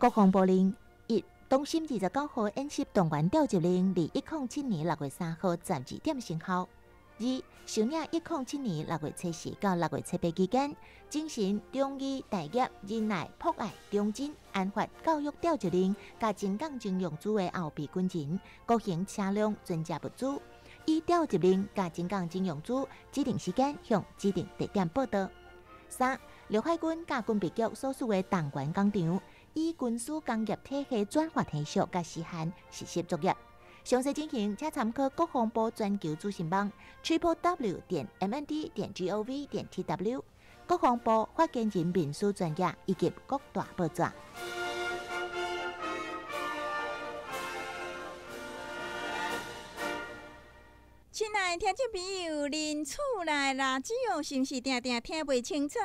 國防部令一，東森29號演習動員調集令，2107年6月3號12點生效。二，受領107年6月74到6月78期間，精神、忠義、大業、仁愛、博愛、忠貞、安發教育調集令，佮精港徵用組的後備軍人、國營車輛、專責物資，依調集令佮精港徵用組指定時間向指定地點報到。三，陸海軍佮軍備局所屬的動員工廠，依軍事工業體系轉發程序佮時限實施作業。詳細情形，請參考國防部全球資訊網 triplew.mnd.gov.tw、國防部發言人面書專頁以及各大報紙。親愛的聽眾朋友，恁厝內垃圾哦，是毋是定定聽袂清楚？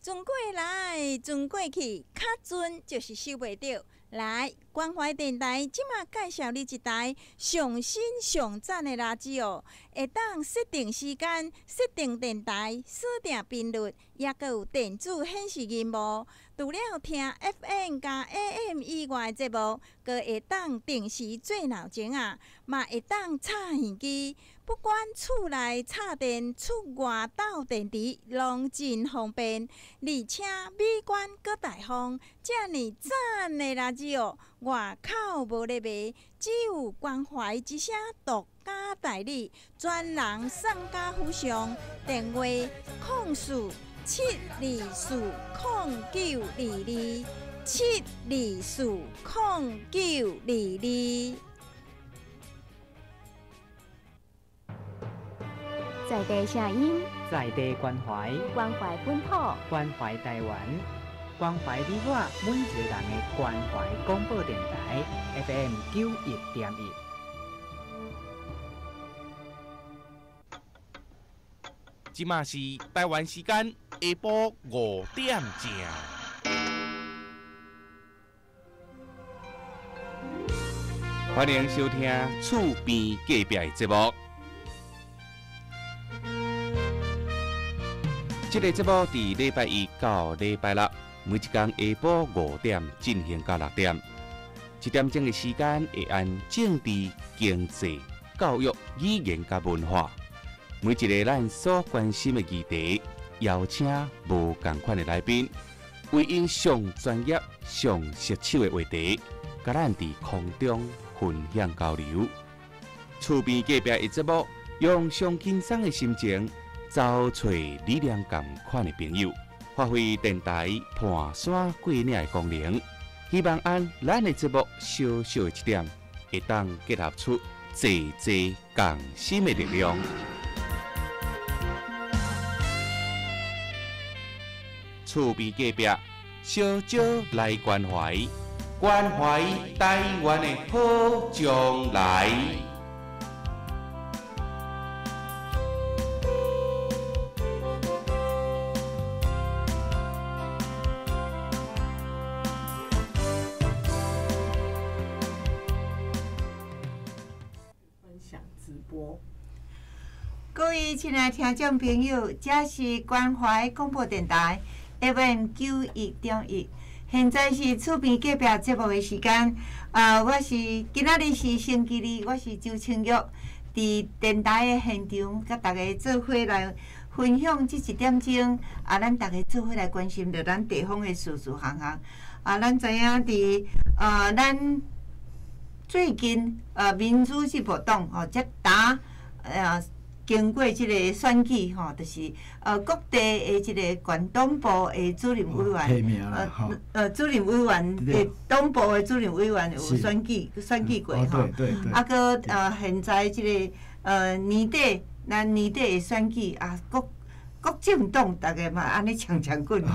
船過來，船過去，較準就是收袂著。來，關懷電台這馬介紹你一台上新上讚的垃圾哦，會當設定時間、設定電台、鎖定頻率，抑閣有電子顯示螢幕。除了聽 FM 佮 AM 以外的節目，閣會當定時做鬧鐘仔，嘛會當插耳機。不管厝內插電、出外鬥電池，攏真方便，而且美觀閣大方。遮爾讚的垃圾哦，外口無咧賣，只有關懷之聲獨家代理，專人送到府上。電話：04-724-0922，724-0922。在地聲音，在地關懷，關懷本土，關懷台灣，關懷你我每一個人的關懷廣播電台 FM 91.1。這馬是台灣時間下晡5點正。歡迎收聽厝邊隔壁的節目。這個節目佇禮拜一到禮拜六，每一天下晡5點進行到6點，一點鐘的時間會按政治、經濟、教育、語言佮文化，每一個咱所關心的議題，邀請無仝款的來賓，為𪜶上專業、上熟手的話題，佮咱佇空中分享交流。厝邊隔壁的節目，用上輕鬆的心情，找揣理念仝款的朋友，發揮電台伴山過嶺的功能。希望按咱的節目小小的一點，會當結合出濟濟共心的力量。厝邊隔壁，小少來關懷，關懷台灣的好將來。分享直播。各位親愛聽眾朋友，這是關懷廣播電台 FM 91.1，現在是厝邊隔壁節目的時間。我是今仔日是星期二，我是周清玉，佇電台的現場，佮大家做伙來分享這一點鐘。啊，咱大家做伙來關心著咱地方的事事項項。啊，咱知影佇咱最近民主進步黨吼，才呾經過這個選舉吼，就是各地的這個縣黨部的主任委員，主任委員的黨部的主任委員有選舉選舉過吼，啊，閣現在這個年底，咱年底的選舉啊，各各政黨逐家嘛按呢搶搶滾吼，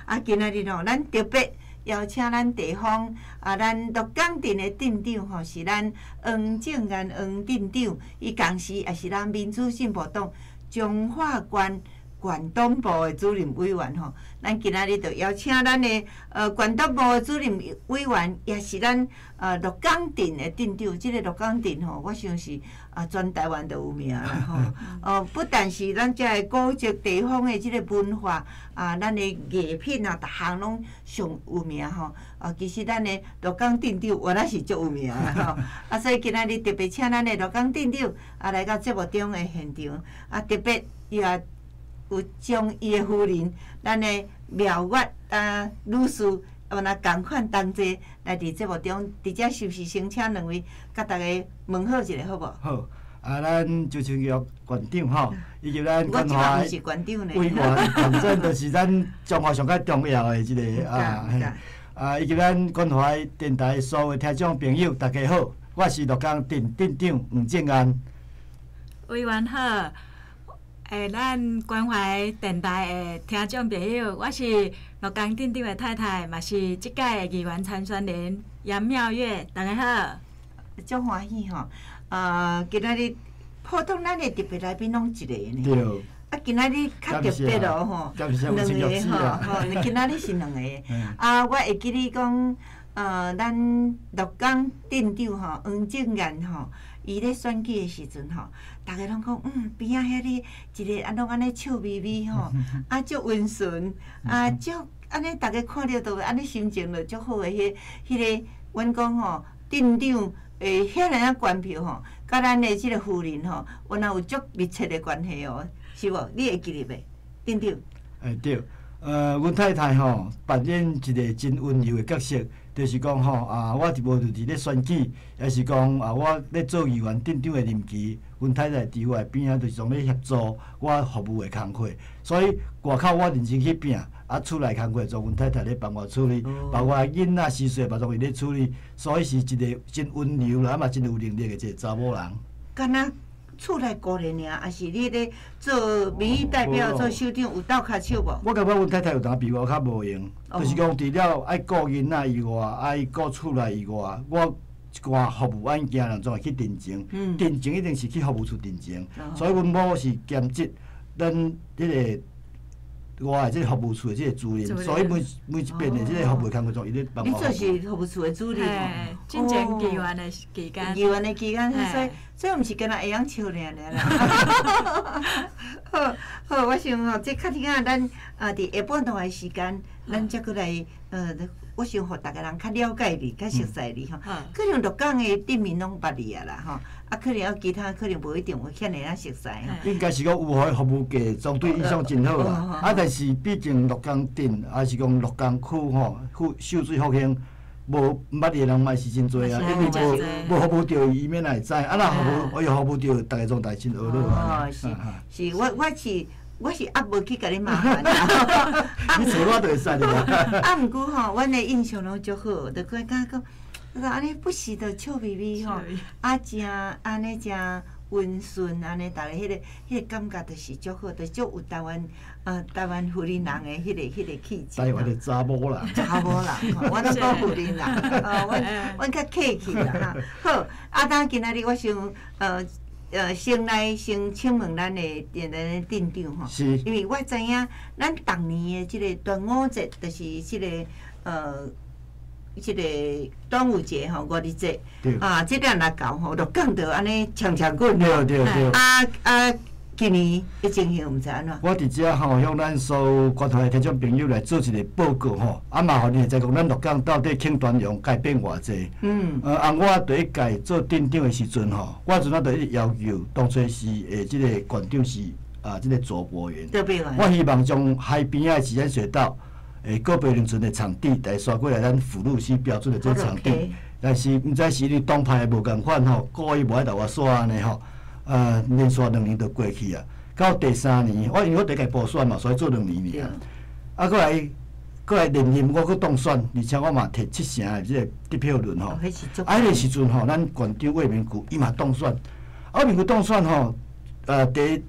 啊，今仔日吼，咱特別邀請咱地方啊，咱鹿港鎮的鎮長吼，是咱黃正顏黃鎮長，伊同時也是咱民主進步黨彰化縣县党部的主任委员吼。咱今仔日就邀请咱的县党部的主任委员，也是咱鹿港镇的镇长。这个鹿港镇吼，我想是啊全台湾都有名啦吼。不但是咱遮个古迹地方的这个文化啊，咱的艺品啊，逐项拢上有名吼。啊，其实咱的鹿港镇长原来是足有名啦吼。啊，所以今仔日特别请咱的鹿港镇长啊来到节目中的现场，啊，特别伊也有将伊的夫人，咱的妙月啊女士，啊，若仝款同齐来伫节目中，伫遮是毋是先请两位共大家问好一下好无？好，啊，咱周清玉县长吼，以及咱关怀委员，反正就是咱彰化上较重要的一个啊，啊，以及咱关怀电台所有听众朋友，大家好，我是鹿港镇镇长黄正安。委员好。咱关怀电台的听众朋友，我是鹿港镇长的太太，嘛是这届的议员参选人杨妙月，大家好，足欢喜吼！今仔日普通咱的特别来宾拢一个呢，对。啊，今仔日较特别哦吼，两个吼，吼，今仔日是两个。啊，我会记得讲，咱鹿港镇长吼，黄正彦吼。伊咧选举的时阵吼，逐家拢讲，边仔遐咧一个啊，拢按呢笑眯眯吼，啊，足温顺，啊，足按呢，逐家看著都按呢心情就足好的。彼个，阮讲吼，镇长遐尔仔悬票吼，佮咱的这个夫人吼，原来有足密切的关系哦，是无？你会记得袂，镇长？欸对，阮太太吼扮演一个真温柔的角色。就是讲吼啊，我伫无论伫咧选举，抑是讲啊，我咧做议员镇长的任期，阮太太伫我边仔，就是总咧协助我服务的工课。所以外口我认真去拼，啊，厝内工课总阮太太咧帮我处理，包括囡仔私事嘛，拢伊咧处理。所以是一个真温柔啦，嘛真有能力的一个查某人。敢若厝内顾咧尔，抑是你咧做民意代表、做首长有斗跤手无？我感觉阮太太有当比我较无闲，就是讲除了爱顾囡仔以外，爱顾厝内以外，我一寡服务案件人总会去陈情，陈情一定是去服务处陈情，所以阮某是兼职咱彼个我的这个服务处的这个主任，所以每一遍的这个服务工作，总伊咧帮我。你做是服务处的主任哦。进前议员的期间。议员的期间，所以毋是干焦会晓笑尔尔啦。好，好，我想吼，这较天仔咱啊，伫下半段的时间，咱才阁来我想予逐家人较了解你，较熟悉你吼。可能鹿港的店面拢捌你啊啦吼，啊，可能有其他可能无一定有遐尔仔熟悉吼。应该是讲有予服务界总对印象真好啦。啊，但是毕竟鹿港镇，还是讲鹿港区吼，秀水复兴，无毋捌伊的人嘛是真济啊，因为无服务著伊，伊免会知。啊，若服务，哎哟，服务著，逐家总代真呵乐啊。哦，是，是，我是犹无去共你麻烦啦。你找我就会使啦。啊，毋过吼，阮的印象拢足好，就感觉讲，按呢不时就笑眯眯吼，啊，诚按呢诚温顺，按呢，逐家彼个感觉就是足好，就足有台湾台湾云林人的彼个气质。台湾的查某人。查某人，我拢讲云林人，哦，阮较客气啦哈。好，啊，当今仔日我想先来先请问咱的咱的镇长吼，因为我知影咱逐年的这个端午节，就是这个这个端午节吼，五日节，啊，这个若到吼，鹿港就按呢呛呛滚。对对对。啊啊，今年的情形毋知按怎？我伫遮吼，向咱所有关怀的听众朋友来做一个报告吼，啊嘛，予恁会知讲，咱鹿港到底庆端阳改变偌济。啊，我第一届做镇长的时阵吼，我阵仔就一直要求，当初是这个县长是啊，这个卓博源。我希望将海边仔的自然水道，高白林村的场地来刷过来，咱福禄溪标准的这个场地。但是毋知是因为党派无仝款吼，故意无爱留我刷按呢吼。连续2年就过去啊，到第三年，我因为我第一届补选嘛，所以做2年尔。啊，阁来连任，我阁当选，而且我嘛摕7成的这个得票率吼。啊，彼个时阵吼，咱县长魏明谷伊嘛当选，啊，魏明谷当选吼，第一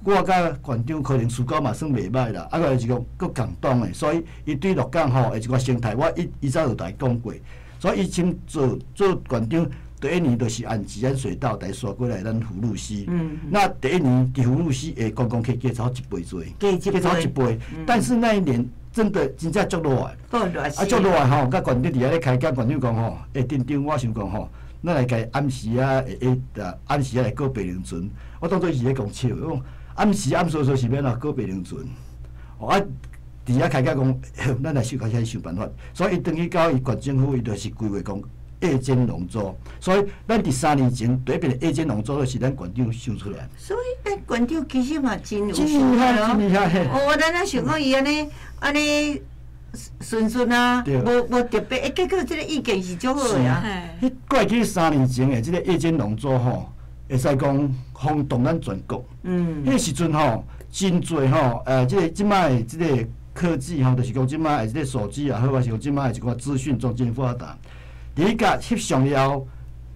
我佮县长可能思考嘛算袂歹啦，啊，阁来是讲阁共党的，所以伊对鹿港吼的一寡生态，我伊早就来讲过，所以伊先做县长，第一年就是按吉安水道来刷过来咱福禄溪。那第一年伫福禄溪的观光客加超一倍多，加超一倍。但是那一年真的真正足热的，啊足热的吼，佮县长伫遐咧开讲，县长讲吼，镇长我想讲吼，咱来共暗时啊，会暗时啊来过白龙船。我当做伊是咧讲笑，我讲暗时暗说说是欲按怎过白龙船？哦啊，伫遐开讲讲，咱来想开始想办法。所以伊转去到伊县政府，伊就是规划讲。夜间龙舟，所以咱伫3年前第一遍的夜间龙舟就是咱县长想出来。所以咱县长其实嘛真有真厉害，真厉害。哦，咱啊想讲伊按呢按呢顺顺啊，无特别，欸，结果这个意见是足好的啊。彼过去3年前的这个夜间龙舟吼，会使讲轰动咱全国。彼时阵吼，真济吼，这个这摆的这个科技吼，就是讲这摆的这个手机也好，还是讲这摆的一寡资讯拢真发达。第一个翕相了后，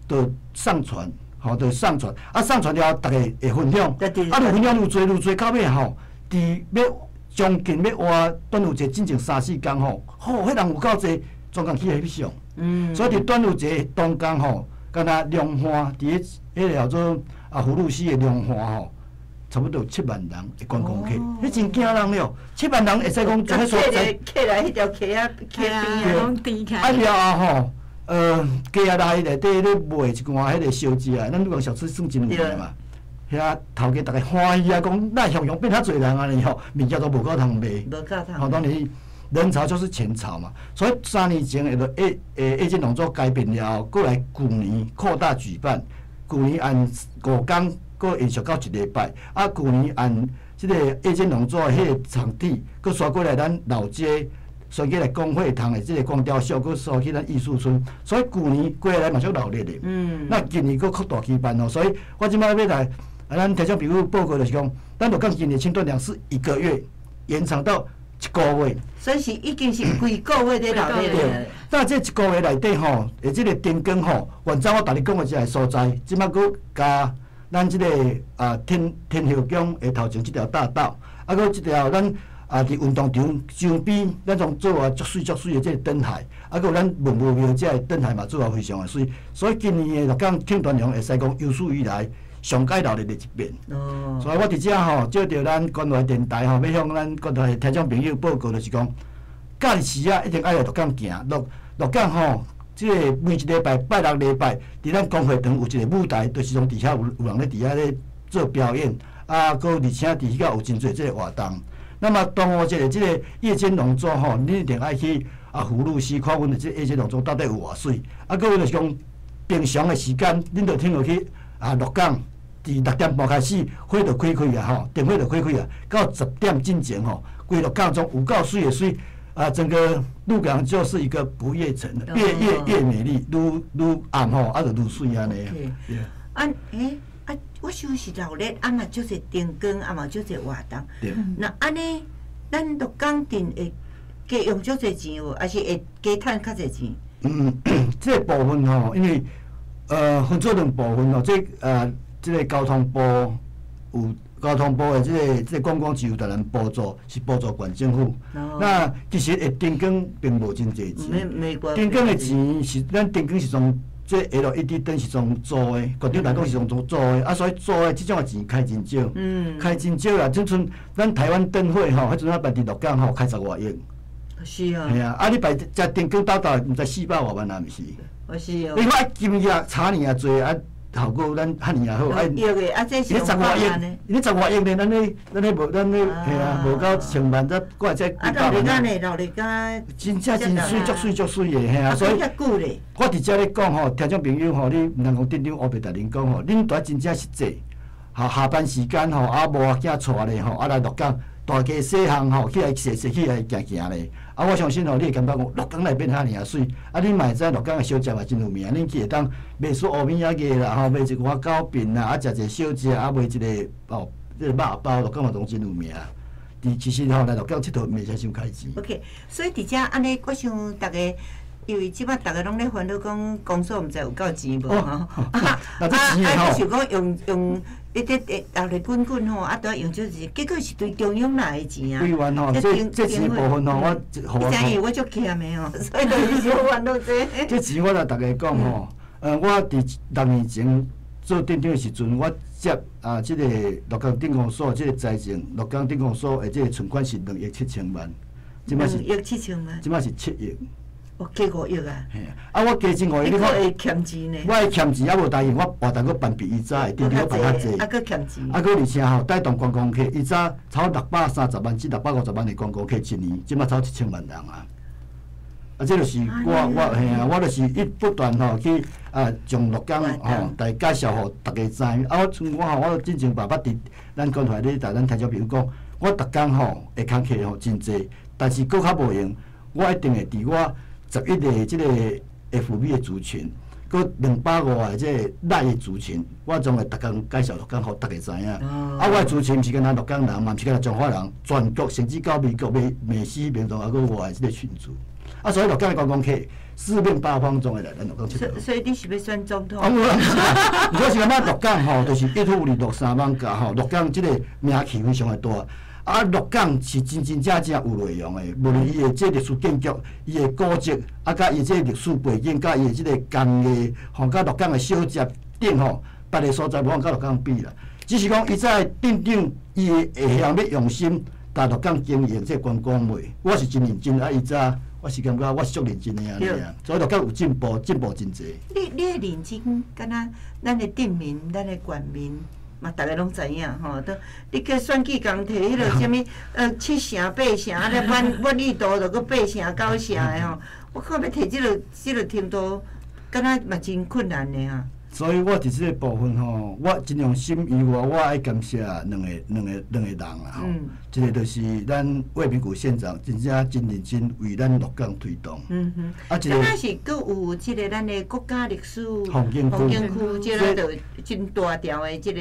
就上传，吼，就上传。啊，上传了后，逐家会分享。啊，就分享愈济愈济，到尾吼，伫欲将近欲活端午节进前3、4工吼，吼，彼人有够济，专工去翕相。所以伫端午节当工吼，敢若龙岸，伫彼个叫做啊福禄溪的龙岸吼，差不多有7万人的观光客，彼真惊人了。7万人会使讲，这所在，客来彼条溪仔溪边啊，啊了后吼。街仔内内底咧卖一寡彼个小食，咱鹿港小吃算真有名嘛。遐头家逐家欢喜啊，讲咱雄雄变遐济人按呢吼，物件都无够通卖。无够通。吼，当然人潮就是钱潮嘛。所以3年前下就夜间龙舟改变了后，阁来旧年扩大举办，旧年按5工阁延续到1礼拜，啊，旧年按这个夜间龙舟的彼个场地，阁刷过来咱老街。选起来公会堂的这个光雕秀，阁刷去咱艺术村，所以旧年过来嘛足热闹的。那今年阁扩大举办哦，所以我这摆欲来，咱听众朋友报告就是讲，咱鹿港今年庆断粮是1个月延长到1个月。所以是已经是规个月咧闹热。对。那这1个月内底吼，的这个灯光吼，原早我逐日讲的这个所在，这摆阁加咱这个啊天后宫的头前这条大道，啊，阁这条咱。啊！伫运动场周边，咱拢做啊足媠足媠的这个灯海，啊，阁有咱文武庙这个灯海嘛做啊非常的媠，所以今年的鹿港庆端阳会使讲有史以来上盖热闹的一遍。所以我伫遮吼，借著咱关怀电台吼，欲向咱关怀听众朋友报告，就是讲，假日时啊，一定爱来鹿港行，鹿港吼，这个每一礼拜拜六礼拜，伫咱公会堂有一个舞台，就是讲伫遐有人咧伫遐咧做表演，啊，阁而且伫彼个有真济这个活动。那么端午节的这个夜间龙舟吼，你一定爱去啊福禄溪看阮的这个夜间龙舟到底有偌媠。啊，阁有就是讲平常的时间，恁就听落去啊鹿港，伫6点半开始火就开开啊吼，灯火就开开啊，到10点进前吼，规鹿港中有够媠的媠啊，整个鹿港就是一个不夜城，越夜越美丽，愈暗吼啊就愈媠按呢。啊，啊，我想是闹热，啊嘛足济灯光，啊嘛足济活动。那按呢，咱鹿港镇会加用足济钱无？还是会加趁较济钱？这个部分吼，因为分做两部分吼，这个交通部有交通部的这个观光局有当然补助，是补助县政府。那其实会灯光并无真济钱，灯光的钱是咱灯光是从。这 LED 灯是从租的，县长来讲是从租的，啊，所以租的这种的钱开真少，开真少啦。这阵咱台湾灯会吼，彼阵啊办伫鹿港吼，开10外亿。是啊。嘿啊，啊你摆遮灯光斗斗，毋知400外万啊，毋是？哦是哦。你看金额差尔啊济啊，效果咱遐尔啊好。啊，亿的啊，这是10外亿，你10外亿呢？咱咧咱咧无咱咧嘿啊，无到1000万，才过来才几百万。啊，老日甲，真正真媠，足媠足媠的，嘿啊！所以，我伫遮咧讲吼，听众朋友吼，你毋通讲镇长乌白逐恁讲吼，恁蹛真正实际，下下班时间吼，啊无仔囝带咧吼，啊来鹿港大街小巷吼，起来踅踅起来行行咧。啊，我相信吼，你会感觉讲鹿港内变遐尔啊媠，啊，你嘛会知鹿港的小食嘛真有名，恁去会当卖出乌米仔鸡啦，吼，卖一寡糕饼啦，啊，食一个小食，啊，卖一个哦，这个肉包，鹿港嘛拢真有名。伫其实吼，来鹿港𨑨迌袂使伤开钱。OK，所以伫遮按呢，我想逐家，因为这摆逐家拢咧烦恼讲公所毋知有够钱无吼。啊，啊，想讲用。你这闹热滚滚吼，啊，都要用这钱，结果是对中央来的钱啊。委员吼，这钱部分吼，我你知影我足俭的吼，所以就是小烦恼这。这钱我来逐家讲吼，我佇6年前做鎮長的時陣，我接啊，這個鹿港鎮公所這個財政，鹿港鎮公所的這個存款是2億7千萬，這擺是2億7千萬，這擺是7億。哦，加5億啊！嘿啊，我加進5億，你看會欠錢呢？我會欠錢，啊無代誌，我活動閣辦比伊早的，鎮長辦較濟。啊，閣欠錢。啊，閣而且吼，帶動觀光客，伊早超630萬至650萬的觀光客一年，這擺超1000萬人啊！啊，這就是我嘿啊，我就是一不斷吼去啊，將鹿港吼來介紹予逐家知。啊，我像我吼，我進前嘛捌佇咱關懷咧，逐咱聽眾朋友講，我逐工吼會工課吼真濟，但是閣較無閒，我一定會佇我11個這個 FB 的族群，閣250個這個 LINE 的族群，我總會逐工介紹鹿港，予逐家知影。啊，我的族群毋是干焦鹿港人，嘛毋是干焦彰化人，全國甚至到美國、美西邊都還閣我的這個群組。啊，所以鹿港的觀光客四面八方總會來咱鹿港𨑨迌。所以你是欲選總統？啊，我毋是啊，我是感覺鹿港吼，就是一府二鹿三艋舺吼，鹿港這個名氣非常的大。啊，鹿港是真真正正有內容的，無論伊的這歷史建築、伊的古蹟，啊，佮伊這歷史背景，佮伊的這個工藝，吼，佮鹿港的小食店吼，別个所在無法佮鹿港比啦。只是講伊在鎮長，伊會曉欲用心，佇鹿港經營這個觀光業，我是真認真啊，伊早我是感覺我是足認真的按呢啊，所以鹿港有進步，進步真濟。你的認真，敢若咱的鎮民、咱的縣民。嘛，逐个攏知影吼，都你叫選舉工提彼个啥物，7成8成，啊，咧滿意度就閣8成9成的吼，我看欲提這個程度，敢若嘛真困難的啊。所以我佇這個部分吼，我真用心以外，我愛感謝兩個人啦吼。一個就是咱魏明谷縣長，真正真認真為咱鹿港推動。啊，一個。是閣有這個咱的國家歷史風景區，這個就真大條的這個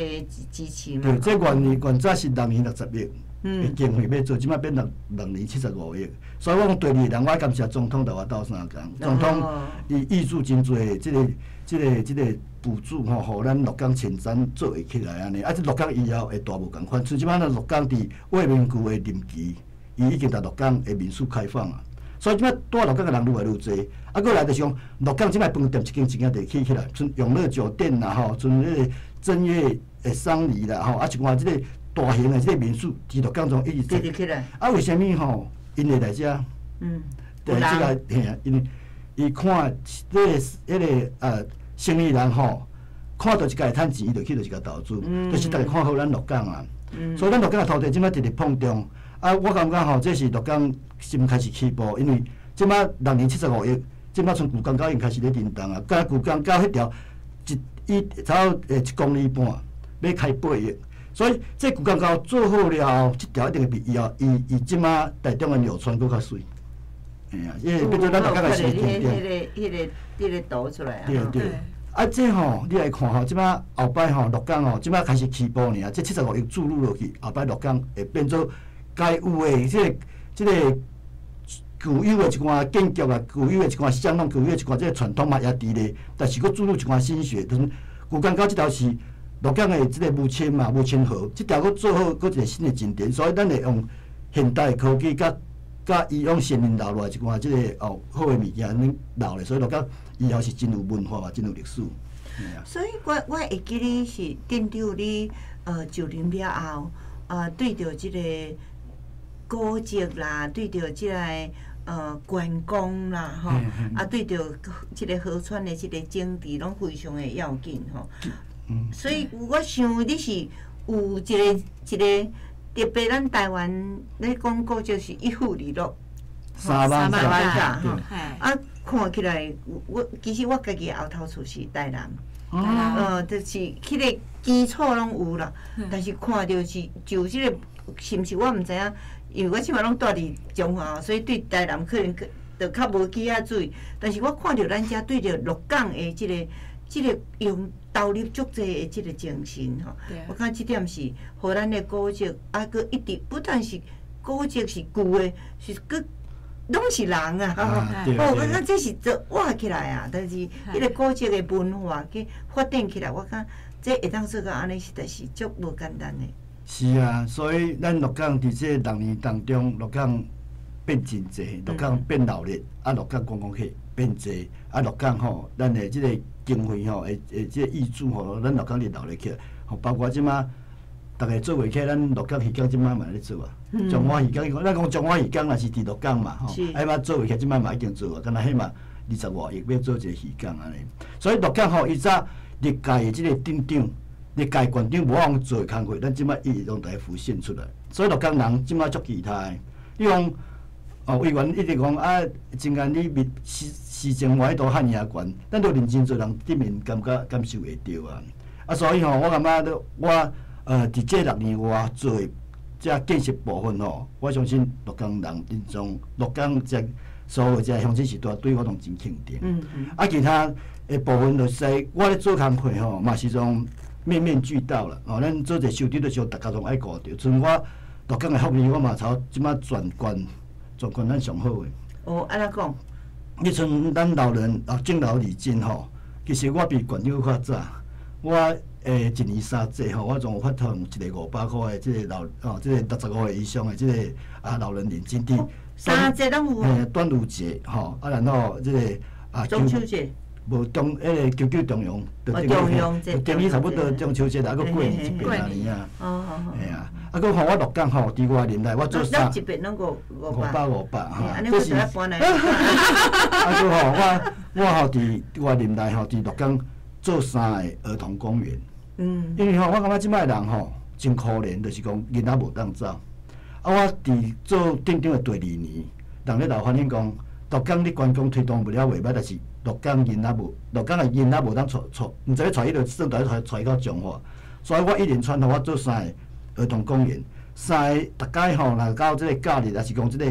支持嘛。對，這原早是6年60億的經費欲做，這擺變6年75億。所以我講第二個人，我愛感謝總統佇我鬥相共。總統伊挹注真濟這個補助吼，予咱鹿港前瞻做會起來按呢。啊，這鹿港以後會大無仝款。像這擺咱鹿港佇魏明谷的任期，伊已經佇鹿港的民宿開放啊。所以這擺住鹿港的人愈來愈濟。啊，閣來就是講，鹿港這擺飯店一間一間佇起起來，像永樂酒店啦吼，像彼個正月的喪禮啦吼，啊，一寡這個大型的這個民宿，佇鹿港中一直起來。啊，為啥物吼？𪜶會來遮？對，這個嘿啊，因為伊看這個彼個生意人吼，看到一家會趁錢，伊就去佗一家投資，就是逐家看好咱鹿港啊。所以咱鹿港的土地這擺直直膨脹，啊，我感覺吼，這是鹿港新開始起步，因為這擺6年75億，這擺從舊港溝已經開始咧震動啊，佮舊港溝彼條一差不多1公里半，欲開8億，所以這舊港溝做好了後，這條一定會比以後伊這擺台中的柳川閣較媠。嘿啊，因為變做咱鹿港的市景點。彼個圖出來啊。對對。啊，這吼，你來看吼，這擺後擺吼，鹿港吼，這擺開始起步爾，這75億注入落去，後擺鹿港會變做該有的這個舊有的一寡建築啊，舊有的一寡巷弄，舊有的一寡這個傳統嘛也佇咧，但是閣注入一寡新血，就是舊港溝這條是鹿港的這個母親嘛，母親河，這條閣做好，閣一個新的景點，所以咱會用現代科技佮以往先人留落來一寡這個哦好的物件，恁留咧，所以鹿港以後是真有文化嘛，真有歷史。所以我會記得是鎮長你就任了後，對著這個古蹟啦，對著這個觀光啦，吼，啊對著這個河川的這個整治，攏非常的要緊吼。所以我想你是有一個特別，咱台灣咧講古蹟是一府二鹿，三艋舺吼。啊，看起來我其實我家己後頭厝是台南，就是彼個基礎攏有啦，但是看著是就這個是毋是我毋知影，因為我這擺攏住佇彰化，所以對台南可能就較無記仔水。但是我看著咱遮對著鹿港的這個用投入足濟的這個精神吼，我感覺這點是，予咱的古蹟啊，閣一直不但是古蹟是舊的，是閣攏是人啊！哦，我感覺這是做活起來啊，但是彼個古蹟的文化去發展起來，我感覺這會當做到按呢，實在是足無簡單的。是啊，所以咱鹿港佇這6年當中，鹿港變真濟，鹿港變鬧熱，啊，鹿港觀光客變濟，啊，鹿港吼，咱的這個經費吼，會這個挹注吼，咱鹿港咧鬧熱起來，吼，包括這馬逐家做袂起，咱鹿港漁港這馬嘛咧做啊，彰化漁港，咱講彰化漁港也是佇鹿港嘛，吼，啊，彼馬做袂起，這馬嘛已經做啊，敢若彼嘛20外億欲做一個漁港按呢，所以鹿港吼，伊早歷屆的這個鎮長、歷屆縣長無法度做的工課，咱這馬一直攏佇浮現出來，所以鹿港人這馬足期待，你講。哦，委員一直講啊，真艱你民市市政府彼度漢雅館，咱都認真濟人頂面感覺感受會著啊。啊，所以吼，我感覺我佇這6年外做的這建設部分吼，我相信鹿港人陣中，鹿港這所有這鄉親序大對我攏真肯定。啊，其他的部分就是我咧做工課吼，嘛是種面面俱到啦。哦，咱做一個首長的時候，逐家攏愛顧著。像我鹿港的福利，我嘛操這馬全縣。全縣咱上好的。哦，按怎講？你像咱老人啊，敬老禮金吼，其實我比縣長較早，我一年三節吼，我總有發放一個500箍的這個老哦，這個65歲以上的這個啊老人年金佇。三節攏有。嘿，端午節吼，啊然後這個啊。中秋節。無中彼個九九重陽，就等於差不多中秋節，還閣過年一遍按呢啊。哦哦。嘿啊，啊，閣吼我鹿港吼，佇我任內我做三。一遍攏五百。500哈。這是。啊，閣吼我吼佇我任內吼佇鹿港做三个兒童公園。因為吼，我感覺這擺人吼真可憐，就是講囡仔無當走。啊，我佇做鎮長的第二年，人咧老反映講，鹿港你觀光推動不了袂歹，但是鹿港囡仔無，鹿港的囡仔無當帶帶，毋知欲帶彼落，算帶帶帶到彰化。所以我一連串予我做三个兒童公園，三个逐擺吼，若到這個假日，抑是講這個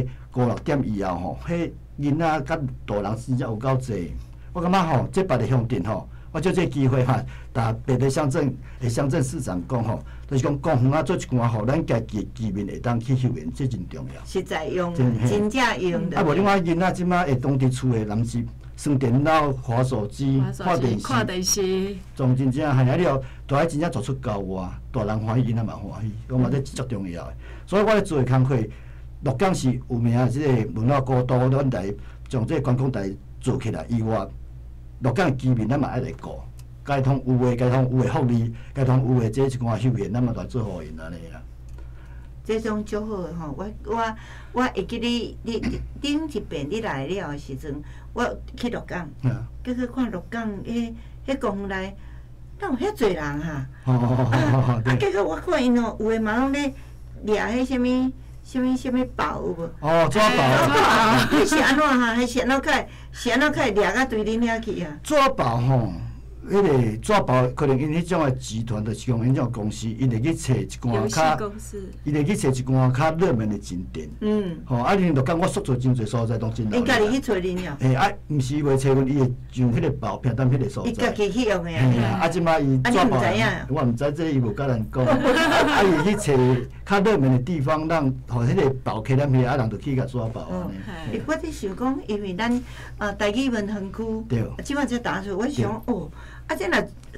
5、6點以後吼，彼囡仔佮大人真正有夠濟。我感覺吼，這別个鄉鎮吼，我借這個機會哈，逐別个鄉鎮的鄉鎮市長講吼，就是講公園啊做一寡吼，咱家己居民會當去休閒，這真重要。實在用，真正用。啊，無你看囡仔這擺會當佇厝的，人是耍電腦、滑手機、看電視，看電視，總真正係啊！了，大家真正走出郊外，大人歡喜，囡仔嘛歡喜，我嘛這足重要的。所以我咧做的工課，鹿港是有名的這個文化古都，咱來將這個觀光台做起來以外，鹿港的居民咱嘛愛來顧，該通有的，該通有的福利，該通有的這一寡休閒，咱嘛來做予𪜶按呢啦。這種足好的吼，我會記你頂一遍你來了的時陣，我去鹿港，結果看鹿港彼公園內，哪有遐濟人哈？啊，結果我看𪜶吼，有的嘛攏咧掠彼啥物啥物啥物豹有無？哦，紙豹。彼是按怎哈？彼是按怎會是按怎會掠到對恁遐去啊？紙豹吼。彼個紙包可能𪜶彼種的集團，就是講𪜶種公司，𪜶會去揣一寡較，𪜶會去揣一寡較熱門的景點。吼，啊，𪜶就講我縮做真濟所在，攏真。𪜶家己去揣恁哦。嘿，啊，毋是伊袂揣阮，伊會上彼個包平踮彼個所在。伊家己去用的啊。嘿啊，啊，這擺伊紙包，我毋知這伊無佮咱講。啊，伊去揣較熱門的地方，讓予彼個包客踮遐，啊，人就去共紙包按呢。我佇想講，因為咱台語文園區，這擺才打出，我想哦。啊！這若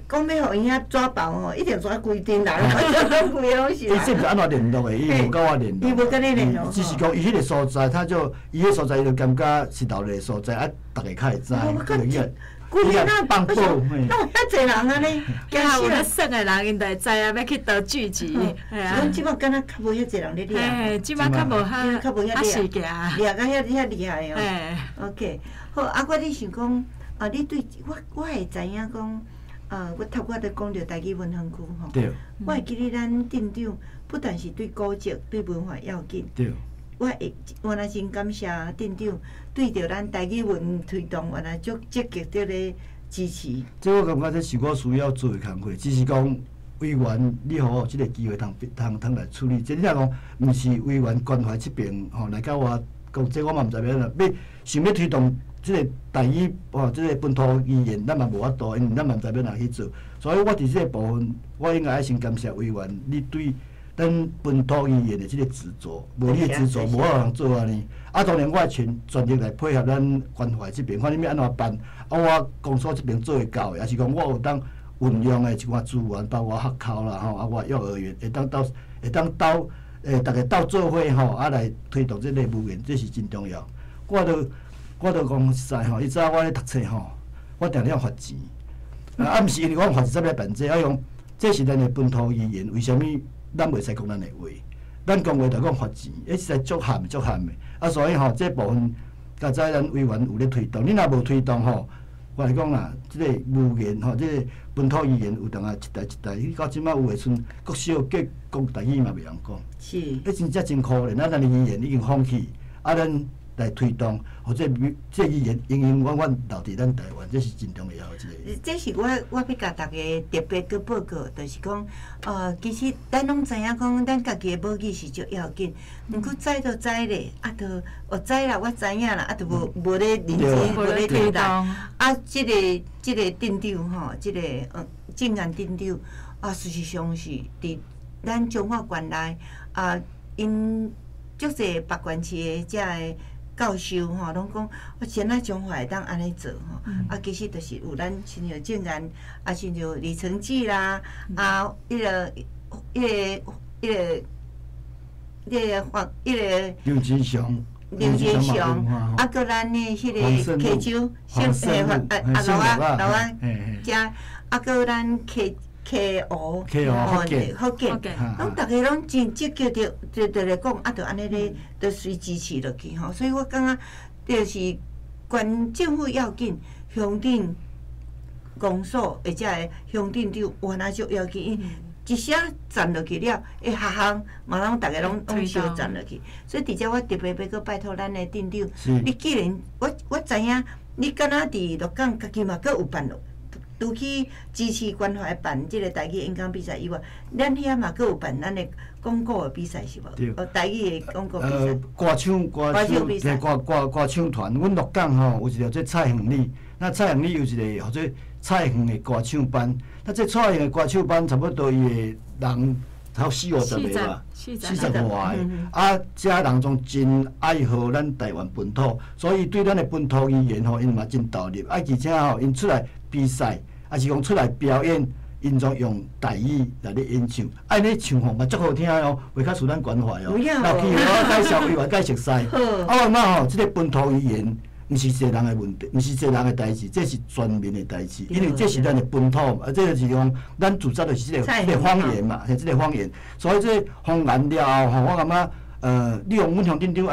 講欲予𪜶遐紙包吼，一定紙規陣人，規个攏是。伊這毋是按怎聯絡的，伊無佮我聯絡。伊無佮你聯絡。只是講伊彼個所在，他就伊彼個所在，伊就感覺是鬧熱的所在，啊，逐家較會知。規个放報，哪有遐濟人按呢？驚死有咧耍的人，𪜶就會知影欲去佗聚集。是講這擺敢若較無遐濟人咧掠。嘿，這擺較無遐較無遐掠，掠甲遐遐厲害哦。OK，好，啊，我咧想講。啊！你對我會知影講，我頭拄仔講著台語文園區吼，我會記得咱鎮長不但是對古蹟、對文化要緊，我會原來真感謝鎮長對著咱台語文推動，原來足積極佇咧支持。這我感覺這是我需要做的工課，只是講委員，你予我有這個機會通通來處理。這你若講，毋是委員關懷這邊吼來佮我講，這我嘛毋知欲按怎，欲想欲推動。這個台語吼，這個本土語言，咱嘛無法度，因為咱嘛毋知欲按怎去做，所以我佇這個部分，我應該愛先感謝委員，你對咱本土語言的這個執著，無你的執著，無法度通做按呢。啊，當然我會全力來配合咱關懷這邊，看恁欲按怎辦。啊，我公所這邊做會到的，抑是講我有當運用的一寡資源，包括學校啦吼，啊，我幼兒園會當鬥，會當鬥。逐家鬥做伙吼，啊來推動這個語言，這是真重要。我都講實在吼，以前我咧讀冊吼，我定定罰錢。啊，毋是因為我罰錢才欲辦這個，啊講這是咱的本土語言，為啥物咱袂使講咱的話？咱講話就講罰錢，彼實在足譀足譀的。啊，所以吼，這部分較早咱委員有咧推動，你若無推動吼，我來講啦，這個語言吼，這個本土語言有當啊一代一代，你到這擺有的賰國小叫講台語嘛袂曉講。彼真正真可憐，啊，咱的語言已經放棄，啊，咱來推動，予這語言永永遠遠留佇咱台灣，這是真重要的一個。這是我欲共逐家特別閣報告，就是講，其實咱攏知影講，咱家己的母語是足要緊，毋過知就知咧，啊，就哦知啦，我知影啦，啊，就無咧認真，無咧對待。啊，這個鎮長吼，這個鄭安鎮長啊，事實上是佇咱彰化縣內啊，𪜶足濟別縣市的遮个教授吼，攏講我前仔彰化會當按呢做吼，啊，其實就是有咱親像鄭安，啊，親像李承志啦，啊，彼個黃，彼個劉金祥，劉金祥，啊，閣咱的彼個溪州，姓啊啊老啊老啊，遮，啊，閣咱溪溪湖，福建，福建，攏逐家攏真積極著，就來講，啊，就按呢咧，就隨支持落去吼。所以我感覺，就是縣政府要緊，鄉鎮公所或者個鄉鎮長，原來足要緊。一聲讚落去了，欸，學校嘛攏逐家攏相讚落去。所以佇遮我特別欲閣拜託咱的鎮長，你既然我知影，你敢若佇鹿港家己嘛閣有辦咯。除去支持關懷辦這個台語演講比賽以外，咱遐嘛閣有辦咱的廣告的比賽是無？對。台語的廣告比賽。歌唱歌唱比賽。歌唱團，阮鹿港吼有一個叫蔡恆禮，那蔡恆禮有一個號做蔡恆的歌唱班，那這蔡恆的歌唱班差不多伊的人才四五十個吧，四十外個。啊，這人總真愛好咱台灣本土，所以對咱的本土語言吼，𪜶嘛真投入。啊，而且吼，𪜶出來比賽。啊是講出來表演，𪜶總用台語來咧演唱，按呢唱吼嘛足好聽哦，袂較輸咱關懷哦。若去我介紹委員介熟悉。啊，我感覺吼，這個本土語言毋是一個人的問題，毋是一個人的代誌，這是全民的代誌，因為這是咱的本土，啊，這就是講咱自早就是這個方言嘛，是這個方言。所以這個方言了後吼，我感覺。你講阮鄉鎮長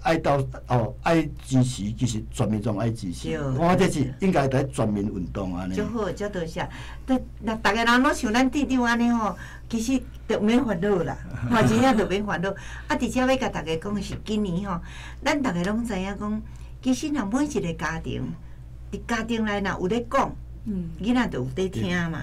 愛鬥哦，愛支持，其實全民總愛支持。我這是應該佇全民運動按呢。足好，足多謝。對，若逐个人攏像咱鎮長按呢吼，其實就免煩惱啦，吼，真正就免煩惱。啊，佇遮欲共逐家講的是，今年吼，咱逐家攏知影講，其實若每一個家庭，佇家庭內若有咧講，囡仔就有佇聽嘛，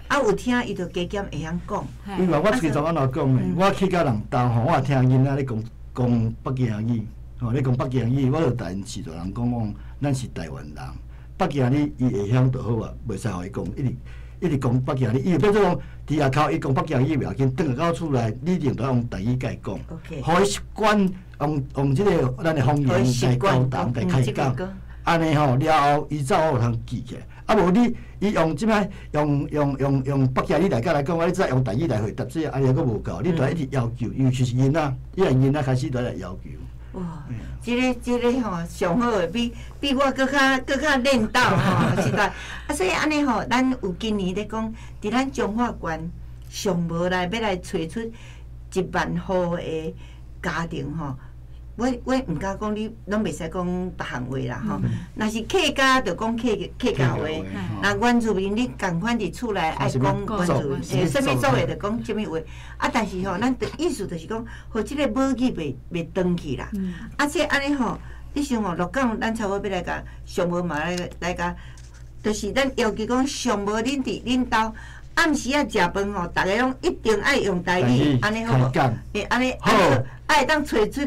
啊有聽伊就加減會曉講。因為我其實按怎講呢？我去佮人兜吼，我也聽囡仔咧講講北京語，吼咧講北京語，我就共𪜶序大人講講，咱是台灣人，北京語伊會曉就好啊，袂使予伊講一直一直講北京語，伊就變做講佇外口伊講北京語袂要緊，轉來到厝內，你一定都愛用台語共伊講，予伊習慣用這個咱的方言來交談來開講，按呢吼了後，伊才有通記起來。啊無你，伊用這擺用北京語來佮來講，啊你再用台語來回答，這按呢閣無夠，你著愛一直要求，尤其是囡仔，伊若囡仔開始著愛來要求。哇，這個吼上好的，比我閣較練到吼，實在。啊，所以按呢吼，咱有今年咧講，佇咱彰化縣上無來欲來揣出1萬戶的家庭吼。我毋敢講你攏袂使講別項話啦吼。若是客家就講客家話，若原住民你仝款佇厝內愛講原住民，啥物族的就講啥物話。啊，但是吼，咱的意思就是講，予這個母語袂斷去啦。啊，這按呢吼，你想吼，鹿港咱差不多欲來共上無嘛來共，就是咱要求講上無恁佇恁兜暗時仔食飯吼，逐家攏一定愛用台語，按呢好無？欸，按呢啊會當揣出。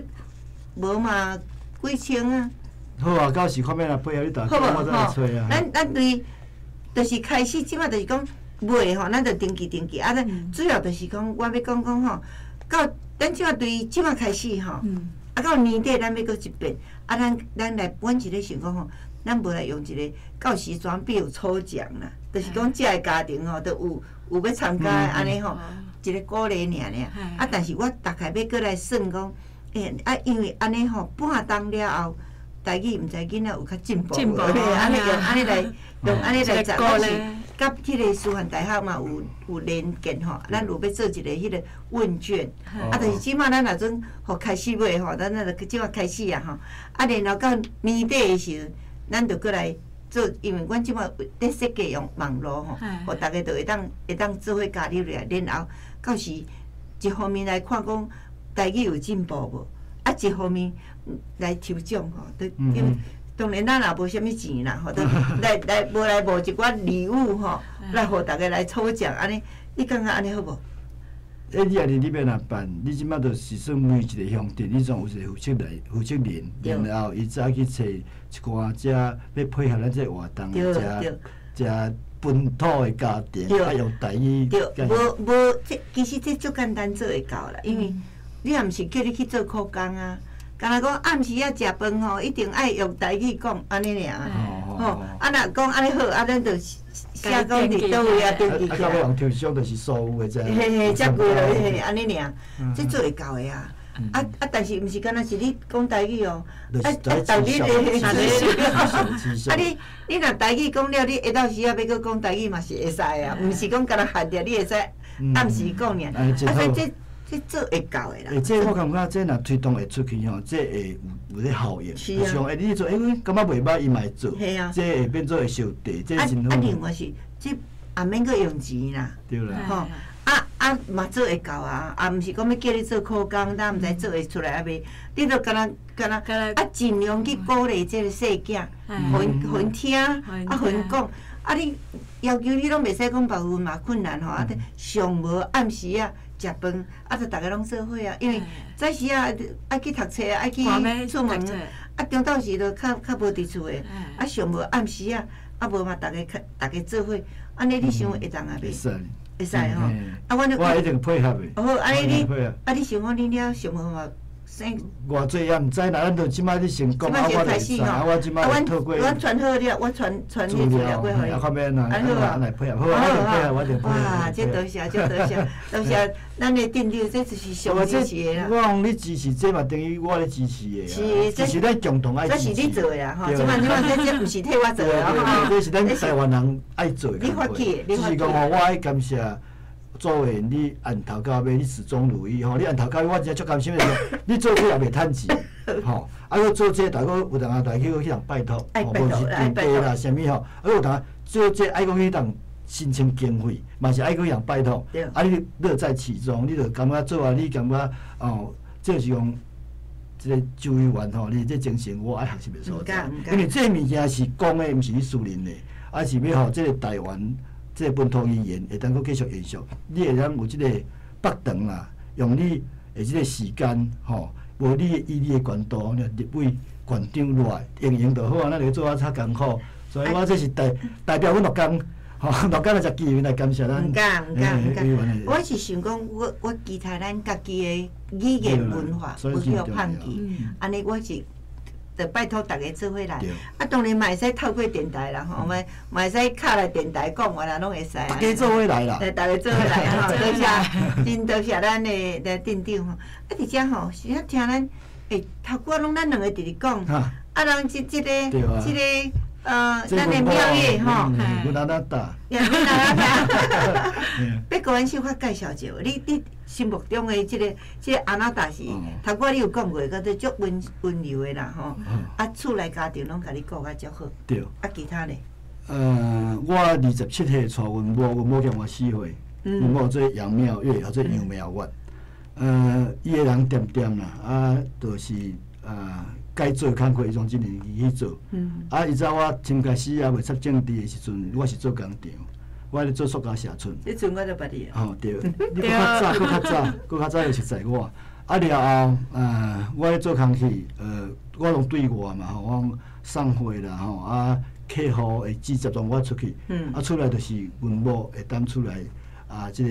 無嘛幾千啊！好啊，到時看欲來配合你大家，我再來揣啊。咱對，就是開始這擺就是講買吼，咱就登記登記啊。咱主要就是講，我欲講講吼，到咱這擺對這擺開始吼，啊到年底咱欲閣一遍，啊咱來，阮是咧想講吼，咱無來用一個到時轉變有抽獎啦，就是講這个家庭吼，都有欲參加按呢吼，一个鼓勵爾爾。啊，但是我大概欲閣來算講，啊，因為按呢吼，半冬了後，台語毋知囡仔有較進步無？按呢用按呢來用按呢來查，我是佮彼個師範大學嘛有連結吼，咱有欲做一个彼個問卷。啊，但是這馬咱若陣予開始尾吼，咱那就這馬開始啊吼。啊，然後到年底的時陣，咱就閣來做，因為阮這馬咧設計用網路吼，予逐家都會當做伙加入來，然後到時一方面來看講台語有進步無，啊，一方面來抽獎吼，都因為當然咱也無啥物錢啦，吼，都來無來無一寡禮物吼，來予逐家來抽獎，按呢，你感覺按呢好無？你按呢你欲按怎辦？你這馬就是算每一个鄉鎮，你總有一個負責人，然後伊再去揣一寡遮欲配合咱這个活動的遮遮本土的家庭，啊用台語。對，無無，這其實這足簡單做會到啦，因為你也毋是叫你去做苦工啊。敢若講暗時仔食飯吼，一定愛用台語講，按呢爾。吼，啊若講按呢好，啊咱就寫講佇佗位啊登記起來。啊，到尾用抽獎就是所有的這。嘿嘿，遮貴落嘿，按呢爾，這做會到的啊。啊啊！但是毋是敢若是你講台語哦，啊啊，台語咧，啊你你若台語講了，你下晝時仔欲閣講台語嘛是會使啊，毋是講敢若限定你會使暗時講爾。啊，所以這這做會到的啦。欸，這我感覺這若推動會出去吼，這會有咧效應。是啊。像欸，你做欸，感覺袂䆀，伊嘛會做。嘿啊。這會變做會相綴，這真好。啊，另外是這也免閣用錢啦。對啦。吼。啊啊嘛做會到啊！啊，毋是講欲叫你做苦工，咱毋知做會出來抑未？你著敢若敢若啊，盡量去鼓勵這個細囝，予𪜶予𪜶聽，啊，予𪜶講。啊，你要求你攏袂使講別有嘛困難吼，啊，上無暗時仔食飯，啊，就逐家攏做伙啊。因為早時仔愛去讀冊，愛去出門，啊，中晝時就較較無佇厝的，啊，上無暗時仔，啊，無嘛，逐家逐家做伙，按呢你想會當啊袂？會使吼，啊，阮我一定配合的。好，按呢你，啊，你想講你了想無嘛？偌濟也毋知啦，咱就這擺你先講，啊，我就知，啊，我這擺透過。阮傳好了，我傳傳迄資料過予你。啊，較免啦，啊，來配合，好，我一定配合，我一定配合。哇，這多謝，這多謝，多謝咱的鎮長，這就是上支持的啦。我講你支持，這嘛等於我咧支持的。是，這是咱共同愛支持。這是你做的啊，吼！這擺這擺這這毋是替我做的吼。這是咱台灣人愛做的。你發起，你發起。只是講吼，我愛感謝。作為你按頭到尾，你始終如一吼。你按頭到尾，我真正足甘心的。你做這也袂趁錢，吼。啊，閣做這，大哥有當啊，來去去人拜託，吼，無是田地啦，啥物吼。啊，有當做這愛閣去人申請經費，嘛是愛閣去人拜託。啊，你樂在其中，你就感覺做啊，你感覺哦，這是講這個周委員吼，你這精神我愛學習的所在。因為這物件是講的，毋是你私人的，啊是欲予這個台灣。這個本土語言會當閣繼續延續，你會當有這個北長啦，用你的這個時間吼，無你以你的權度，立委、縣長落來應用就好啊。咱會做啊較艱苦，所以我這是代表阮鹿港，吼，鹿港的十議員來感謝咱。毋敢毋敢毋敢，我是想講，我期待咱家己的語言文化無去予放棄，按呢我是。就拜託逐家做伙來，啊，當然嘛會使透過電台啦，吼，嘛嘛會使敲來電台講話啦，攏會使啊。逐家做伙來啦。逐家做伙來吼，多謝，真多謝咱的來鎮長吼。啊，佇遮吼，是啊，聽咱，欸，頭拄仔攏咱兩個佇咧講，啊，人這這個這個咱的廟宇吼，阮阿那達，阮阿那達，欲閣阮小可介紹者無？你心目中的這個這個阿那達是，頭拄仔你有講過，閣做足溫溫柔的啦吼，啊，厝內家庭攏共你顧甲足好。對。啊，其他咧？我27歲娶阮某，阮某叫我4歲，阮某做楊妙月，或做楊妙月。伊个人恬恬啦，啊，就是該做工課，伊攏盡力去做。啊，伊知我先開始猶未插政治的時陣，我是做工廠，我咧做塑膠社村。彼陣我就捌你啊。吼對，你閣較早，閣較早，閣較早就熟似我。啊了後，我咧做工課，我攏對外嘛吼，我送貨啦吼，啊，客戶會直接從我出去，啊出來就是阮某會當出來啊，這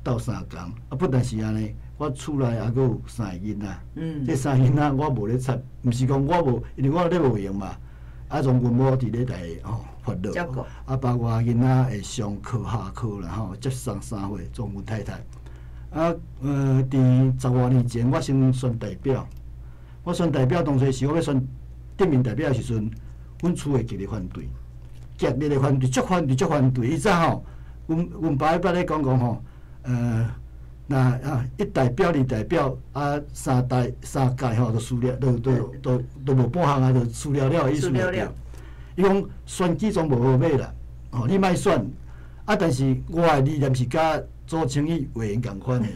個鬥相共。啊，不但是按呢。我厝內猶閣有三个囡仔，這三个囡仔我無咧插，毋是講我無，因為我咧無閒嘛。啊，從阮某佇咧來吼煩惱，啊，包括囡仔會上課下課啦吼，接送三歲，從阮太太。啊，佇十外年前，我先選代表。我選代表當初時，我欲選鎮民代表的時陣，阮厝的極力反對，極力的反對，足反對，足反對。伊早吼，阮爸彼擺咧講講吼，若啊一代表、二代表啊三代三屆吼，就輸了，就無半項啊，就輸了了的意思就對。伊講選舉總無好買啦，吼，你莫選。啊，但是我的理念是佮左清義委員仝款的，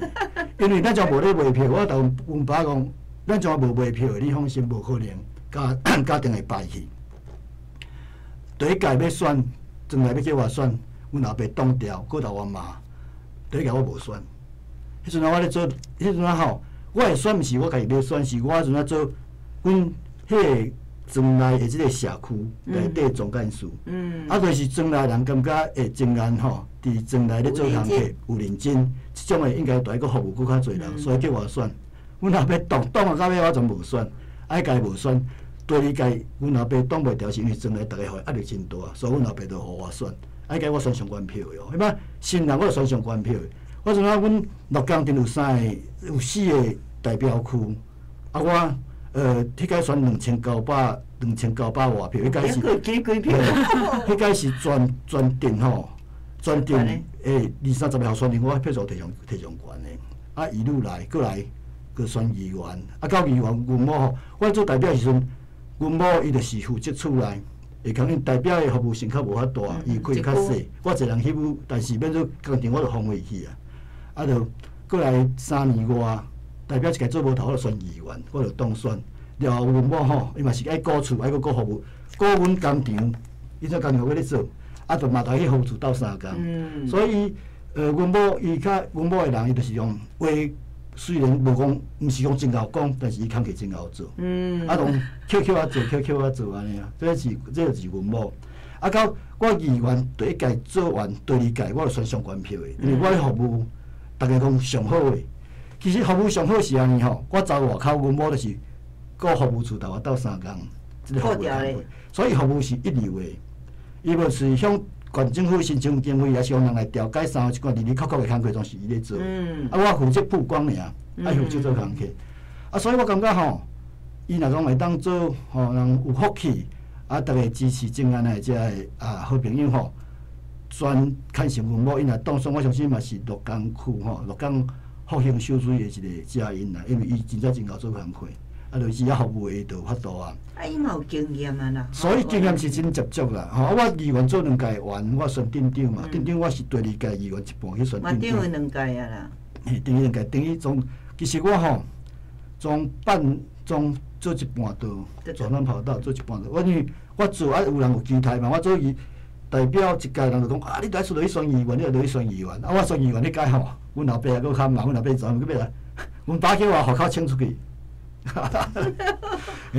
因為咱就無咧賣票，我同阮爸講，咱就無賣票的，你放心，無可能家家庭會敗去。第一屆欲選，轉來欲叫我選，阮老爸擋掉，閣留我罵。第一屆我無選，彼陣我咧做，彼陣啊吼，我會選毋是我家己欲選，是我彼陣啊做，阮彼個莊內的這個社區內底總幹事，啊，就是莊內人感覺會真安吼，佇莊內咧做工課有認真，這種的應該著愛閣服務閣較濟人，所以叫我選。阮老爸擋擋啊，到尾我全無選，啊，彼屆無選。第二屆阮老爸擋袂牢，是因為莊內逐家予伊壓力真大，所以阮老爸就予我選。啊，彼屆我選上懸票的哦，彼擺新人我就選上懸票的。我陣啊，阮鹿港鎮有三個、有四個代表區，啊我。彼屆選2900外票，彼屆是，彼屆是全鎮吼，全鎮二三十個候選人，我票數提上懸的，啊一路來閣來閣選議員，啊到議員阮某吼，我做代表的時陣，阮某伊就是負責厝內，會講因代表的服務性較無法大，伊開較細，我一個人去舞，但是變做工程我就放袂去啊，啊就閣來3年外。代表一屆做無頭，我就選議員，我就當選。了後，阮某吼，伊嘛是愛顧厝，愛閣顧服務，顧阮工廠，伊做工廠閣咧做，啊，就嘛著去服務處鬥相共。所以，阮某伊較阮某的人，伊就是用話，雖然無講，毋是講真𠢕講，但是伊工課真𠢕做。啊，攏悄悄仔做，悄悄仔做按呢啊，這就是阮某。啊，到我議員第一屆做完，第二屆我就選上懸票的，因為我咧服務，逐家講上好的。其實服務上好是按呢吼，我走外口，阮某就是顧服務處頭我鬥相共，這個服務工課，所以服務是一流的。伊無是向縣政府申請經費，抑是予人來調解啥，這款哩哩扣扣的工課，攏是伊咧做。啊，我負責曝光爾，啊負責做工課。啊，所以我感覺吼，伊若講會當做吼，人有福氣，啊，逐家支持正安的這个啊好朋友吼，全牽成阮某，伊若當選，我相信嘛是鹿港區吼，鹿港。復興秀水的一個佳音啦，因為伊真正真𠢕做工課，啊，就是遐服務的就有法度啊。啊，伊嘛有經驗啊啦。所以經驗是真十足啦，吼！我議員做兩屆員，我選鎮長嘛，鎮長我是第二屆議員一半去選鎮長。嘛等於兩屆啊啦。嘿，等於兩屆，等於從其實我吼，從半從做一半就轉轉跑道做一半就，我因為我做啊有人有期待嘛，我做伊代表一屆人就講啊，你著愛出來去選議員，你著來去選議員，啊，我選議員彼屆吼。阮老爸還閣較忙，阮老爸怎閣欲來？阮爸叫我戶口清出去。哈哈哈！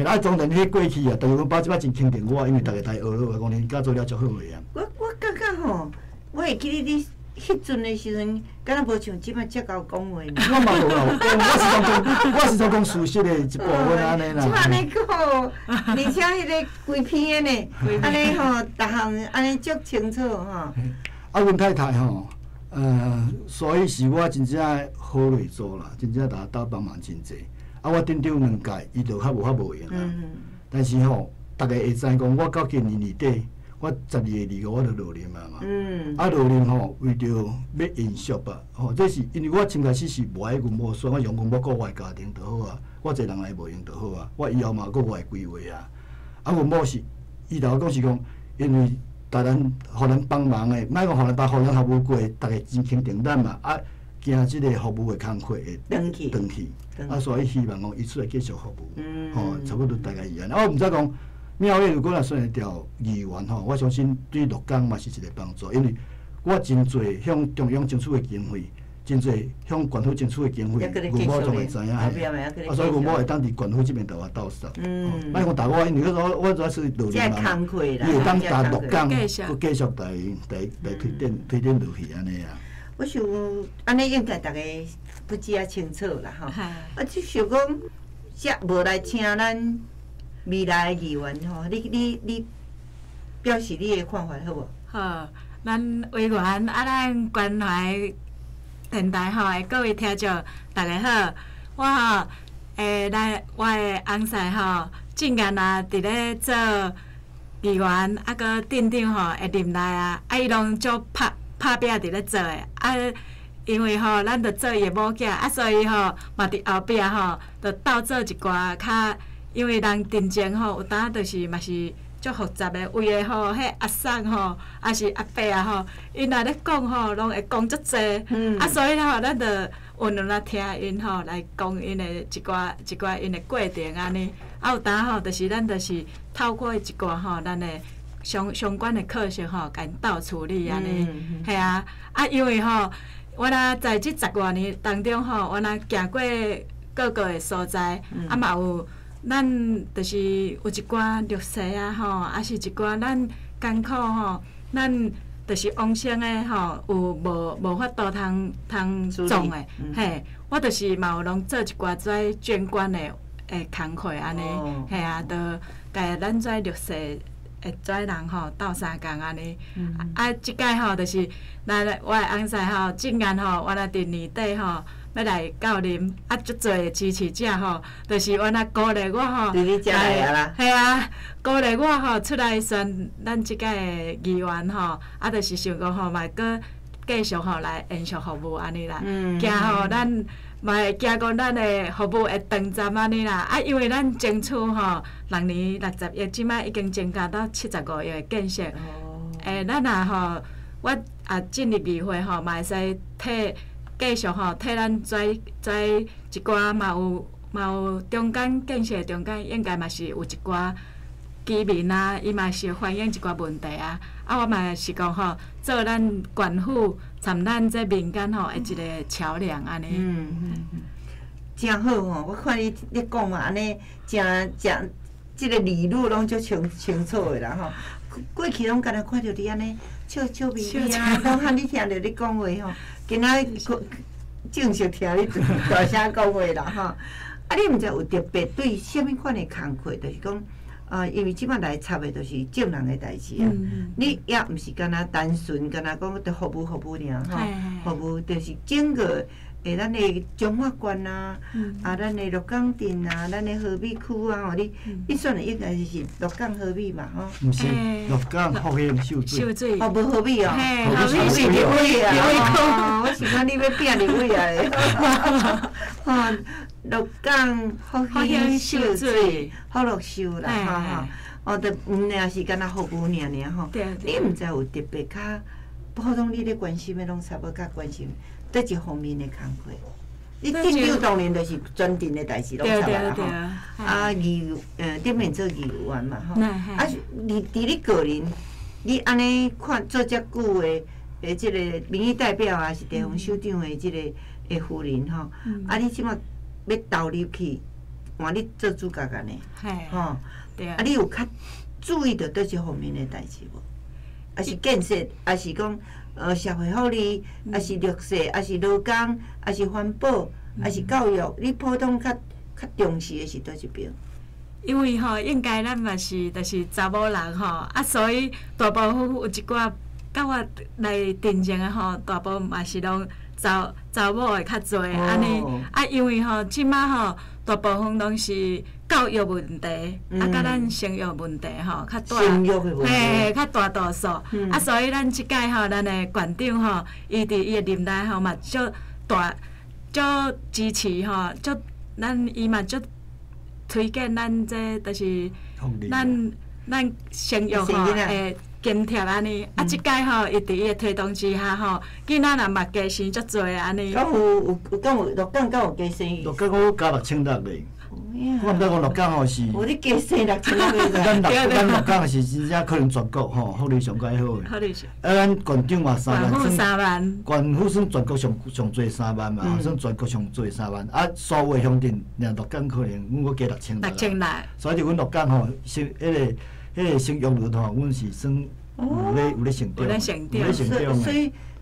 啊，當然彼過去啊，但是阮爸這擺真肯定我，因為逐家來學了，講恁家做了足好的啊。我感覺吼，我會記得你彼陣的時陣，敢若無像這擺遮𠢕講話。我嘛無啦，我是講事實的一部分按呢啦。這按呢講，而且彼个規篇的呢，按呢吼，逐項按呢足清楚吼。啊，阮太太吼。所以是我真正好內做啦，真正逐家鬥幫忙真濟。啊，我鎮長兩屆，伊就較無較無閒啦。但是吼，逐家會知講，我到今年年底，我12月25我就落任啊嘛。啊，落任吼，為著欲延續啊，吼，這是因為我先開始是無愛阮某選，我用阮某顧我的家庭就好啊，我一個人來無閒就好啊，我以後嘛閣我的規劃啊。啊，阮某是，伊頭講是講，因為。逐咱予咱幫忙的，莫講予咱幫，予咱服務過，逐家真肯定咱嘛，啊，驚這個服務的工課會斷去，啊，所以希望講伊出來繼續服務，吼，差不多大概是按呢。我毋知講廟會如果若選會著議員吼，我相信對鹿港嘛是一個幫助，因為我真濟向中央爭取的經費，真濟向縣府爭取的經費，阮某總會知影，啊，所以阮某會當佇縣府這邊同我鬥相。莫講逐我，因為我主要是落任嘛，伊會當逐鹿港，閣繼續來推展落去按呢啊。我想按呢應該逐家不止仔清楚啦吼。啊，只想講，遮無來請咱未來的議員吼，你表示你的看法好無？好，咱委員啊，咱關懷。电台吼的各位听众，大家好。我吼，来我的翁婿吼，正近啊，伫咧做议员，啊，阁镇长吼，会任内啊，啊，伊拢足拍拍拼伫咧做的，啊，因为吼，咱著做伊的某囝，啊，所以吼，嘛伫后壁吼，著斗做一寡較，因为人镇前吼，有当就是嘛是足复杂的，为的吼，彼阿婶吼，抑是阿伯啊吼，𪜶若咧讲吼，拢会讲足济，啊，所以吼，咱著温柔来听𪜶吼，来讲𪜶的一寡一寡𪜶的过程按呢。啊，有当吼，就是咱就是透过一寡吼，咱的相关的课程吼，共𪜶斗处理按呢。嘿啊，啊，因为吼，我若在这十外年当中吼，我若行过各个的所在，啊嘛有。咱就是有一寡弱势啊吼，抑是一寡咱艰苦吼，咱就是往生的吼，有无法度通通创的，嘿，我就是嘛有拢做一寡这捐款的工课按呢，嘿啊，就共咱这弱势的这人吼斗相共按呢。啊，这届吼就是咱我的翁婿吼，正眼吼，我若伫年底吼，欲来到任，啊，足济支持者吼，就是原来鼓励我吼，来，嘿啊，鼓励我吼出来选咱这届的议员吼，啊，就是想讲吼，嘛阁继续吼来延续服务按呢啦，惊吼咱嘛会惊讲咱的服务会长暂按呢啦，啊，因为咱争取吼6年60亿，这摆已经增加到75亿的建设，咱若吼，我也进入议会吼，嘛会使替。继续吼，替咱跩跩一寡嘛有中间建设中间应该嘛是有一寡居民啊，伊嘛是反映一寡问题啊。啊，我嘛是讲吼，做咱县府参咱这民间吼的一个桥梁按呢。真好吼！我看你咧讲嘛，按呢诚诚这个理路拢足清清楚的啦吼。过去拢干焦看著你按呢笑笑眯眯啊，拢罕你听著你讲话吼。今仔正式听你大声讲话啦吼！啊，你毋知有特别对啥物款的工课，就是讲，因为这摆来插的就是众人的代志啊。你也毋是干焦单纯，干焦讲著服务服务尔吼，服务就是整个咱的彰化县啊，啊，咱的鹿港镇啊，咱的和美区啊，吼，你选的应该是鹿港和美嘛，吼。毋是，鹿港复兴秀水。秀水。哦，无和美哦。和美是立委啊。我想讲你欲拼立委啊。吼，鹿港复兴秀水，福禄寿啦，吼吼。哦，就毋尔是干焦服务尔尔吼。你毋知有特别较普通，你咧关心的拢差不多较关心。佗一方面的工课，你镇长当然就是全镇的代志拢插啦吼。啊，议顶面做议员嘛吼。啊，伫你个人，你按呢看做遮久的的这个民意代表啊，是地方首长的这个的夫人吼。啊，你这摆欲投入去，换你做主角按呢？吼。啊，你有较注意著佗一方面的代志无？抑是建设，抑是讲？社会福利，抑是绿色，抑是劳工，抑是环保，抑是教育，你普通较较重视的是佗一边？因为吼，应该咱嘛是就是查某人吼，啊，所以大部分有一寡佮我来镇前的吼，大部分嘛是拢查某的较济按呢。啊，因为吼，这摆吼，大部分拢是教育问题，啊，佮咱生育问题吼，较大，嘿，较大多数。啊，所以咱这届吼，咱的县长吼，伊伫伊的任内吼嘛，足大，足支持吼，足咱伊嘛足推荐咱这，就是咱生育吼会津贴按呢。啊，这届吼，伊伫伊的推动之下吼，囡仔人嘛加生足济按呢。敢有有敢有鹿港敢有加生？鹿港我加6600个。我毋知讲鹿港吼是，无你加生6600个。咱鹿港是真正可能全国吼福利上盖好的。啊，咱县长嘛3万，县府3万，县府算全国上上济3万嘛，算全国上济3万。啊，所有乡镇，尔鹿港可能阮阁加6600。6600。所以阮鹿港吼，生彼个生育率吼，阮是算有咧成长，有咧成长。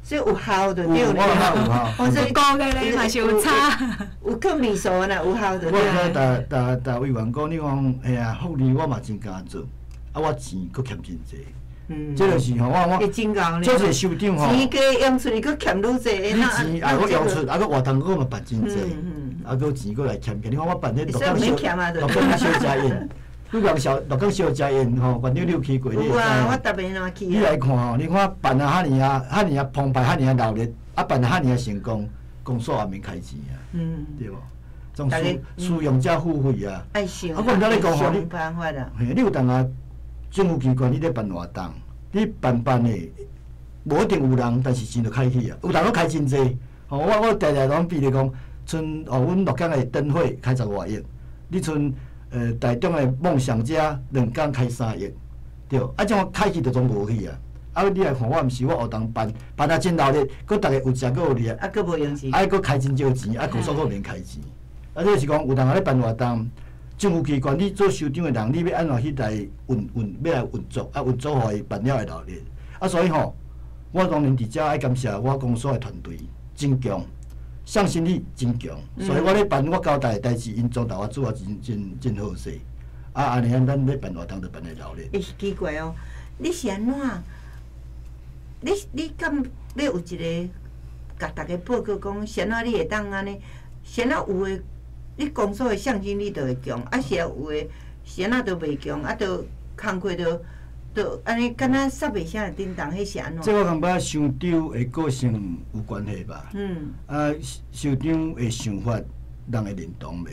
所以有效就对了。我感觉有效。有个月咧嘛是有差。有去秘书啦，有效就对。我逐委员讲，你讲，嘿啊，福利我嘛真敢做，啊，我钱阁欠真济。這就是吼，我做一個首長吼，錢加用出去，閣欠愈濟。你錢也閣用出，啊閣活動閣嘛辦真濟，啊閣錢閣來欠起。你看我辦彼鹿港小鹿港小食宴，鹿港小鹿港小食宴吼，縣長你有去過？有啊，我逐擺若去。你來看吼，你看辦啊遐爾啊，遐爾啊澎湃，遐爾啊熱鬧，啊辦啊遐爾啊成功，公所也免開錢啊，對無？從使用者付費啊。愛想，啊，我毋知你講吼，你，嘿，你有當啊？政府機關你咧辦活動，你辦辦的無一定有人，但是錢就開去啊。有人閣開真濟，吼！我定定攏比如講，賰哦，阮鹿港的燈會開十外億，你賰台中的夢想家兩工開3億，對，啊，這種開去就總無去啊。啊，你來看我，毋是我活動辦辦啊真熱鬧，閣逐个有食閣有掠，啊，閣無用錢，啊，閣開真少錢，啊，公所閣免開錢，啊，這是講有當咧辦活動。政府機關，你做首長的人，你欲按怎去來運運，欲來運作，啊運作予伊辦了會熱鬧。啊，所以吼，我當然佇遮愛感謝我公所的團隊真強，向心力真強。所以我咧辦我交代的代誌，𪜶總共我做啊真真真好勢。啊，按呢咱咧辦活動就辦會熱鬧。欸，奇怪哦，你是按怎？你敢欲有一个共逐家報告講，是按怎你會當按呢？是按怎有的？你公所的向心力就會強，啊是啊有的是按怎都袂強，啊就工課就按呢，敢若煞袂啥會振動，彼是按怎？這我感覺首長的個性有關係吧。啊，首長的想法，人會認同袂？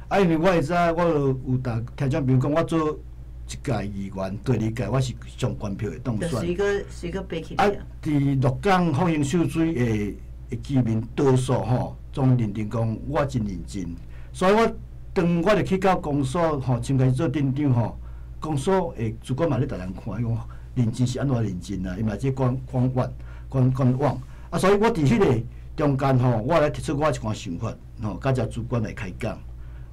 啊，因為我會知，我有逐聽眾朋友講，我做一屆議員，第二屆我是上懸票的當選。隨閣隨閣爬起來。啊，佇鹿港福興秀水的居民多數吼，總認定講我真認真。所以我當我入去到公所吼，先開始做鎮長吼，公所的主管嘛咧逐人看，伊講認真是按怎認真啊？伊嘛這觀觀望觀觀望啊，所以我佇彼個中間吼，我來提出我一寡想法吼，佮遮主管來開講。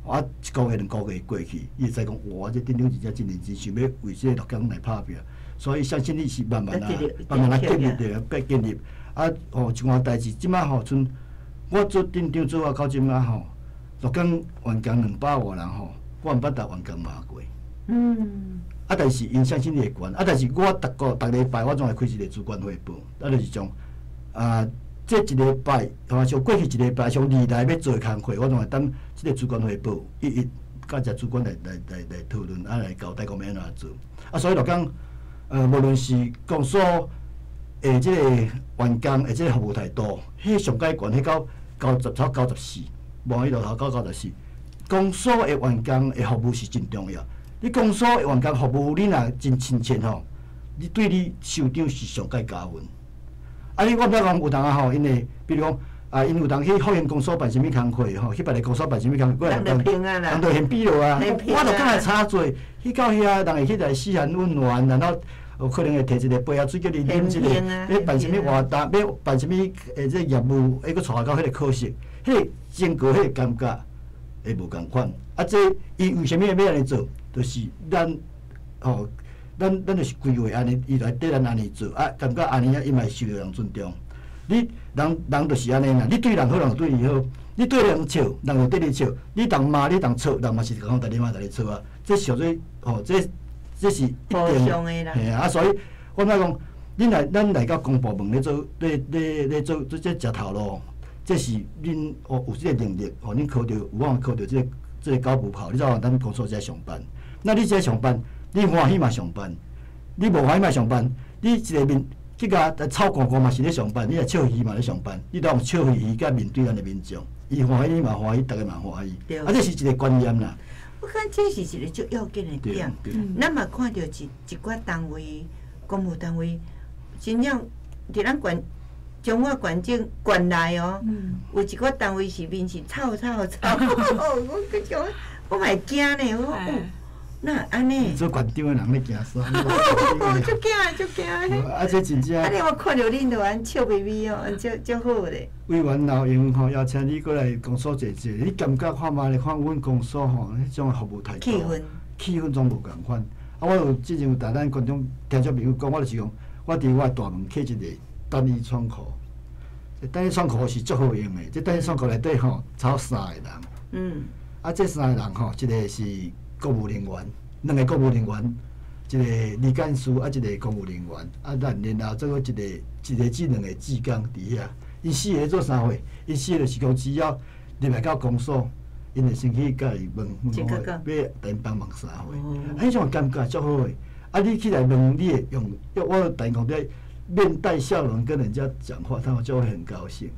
啊，一個月兩個月過去，伊會知講，哇，這鎮長真正真認真，想欲為這個鹿港來拍拼。所以相信你是慢慢啊，慢慢來建立著，變建立。啊，吼，一寡代誌，這擺吼，賰我做鎮長做啊到這擺吼。鹿港員工200外人吼，我毋捌共員工罵過。啊，但是𪜶相信你會懸，啊，但是我逐個逐禮拜我總會開一個主管匯報，啊，就是將啊，這一禮拜吼，像過去一禮拜，像未來欲做的工課，我總會等這個主管匯報，一一佮遮主管來討論，啊，來交代講欲按怎做。啊，所以鹿港，無論是公所的這個員工的這個服務態度，彼上蓋懸，彼到90超94。無彼落頭到94，公所的員工的服務是真重要。你公所的員工服務，你若真親切吼，你對你首長是上蓋加分。啊，你我毋知講有當啊吼，𪜶會比如講啊，𪜶有當去福興公所辦啥物工課吼，去別个公所辦啥物工課，過來人就現比落啊。我就較來插嘴，去到遐人會去來噓寒問暖，然後有可能會提一個杯仔水叫你啉一下，欲辦啥物活動，欲辦啥物這個業務，會閣帶到彼個科室。彼個整個彼個感覺會無仝款，啊！這伊為啥物欲按呢做？就是咱吼，咱就是規劃按呢，伊來綴咱按呢做，啊，感覺按呢啊，伊嘛會受著人尊重。你人人就是按呢啦，你對人好，人就對你好；你對人笑，人就對你笑；你當罵，你當吵，人嘛是共款，逐日嘛共你吵啊。這屬於吼，這是一定嘿啊！所以我感覺講，恁來咱來到公部門咧做咧咧咧做做這食頭路。這是恁哦有這個能力，予恁考著有法考著這個這個九步炮，你才往咱公所遮上班。那你遮上班，你歡喜嘛上班，你無歡喜嘛上班。你一个面去共臭光光嘛是咧上班，你若笑嘻嘻嘛咧上班，你都用笑嘻嘻佮面對咱的民眾，伊歡喜你嘛歡喜，逐家嘛歡喜。啊，這是一個觀念啦。我感覺這是一個足要緊的點。咱嘛看著一寡單位、公務單位，真正佇咱縣。中華縣政縣內哦，有一寡單位是面是臭臭臭，我講我嘛會驚呢，我講哦，哪會按呢？做縣長的人咧驚啥？足驚足驚！啊，這真正。按呢我看著恁就按笑眯眯哦，按足足好咧。委員劉英吼，邀請你過來公所坐坐，你感覺看覓咧？看阮公所吼，彼種服務態度、氣氛總無仝款。啊，我有之前有逐咱觀眾聽眾朋友講，我就是講，我佇我的大門開一個單一窗口。這單一窗口是足好用的，這單一窗口內底吼，差三個人。啊，這三個人吼，一個是國務人員，兩個國務人員，一个李干事啊，一个公务人员，啊，咱然后做一个一个至两个志工伫遐。𪜶四个做啥货？𪜶四个就是讲，只要入来到公所，𪜶就先去共伊问问讲，欲共𪜶帮忙啥货？啊，彼种感觉足好的。啊，你起来问，你会用，我等于讲在面带笑容跟人家讲话，他们就会很高兴。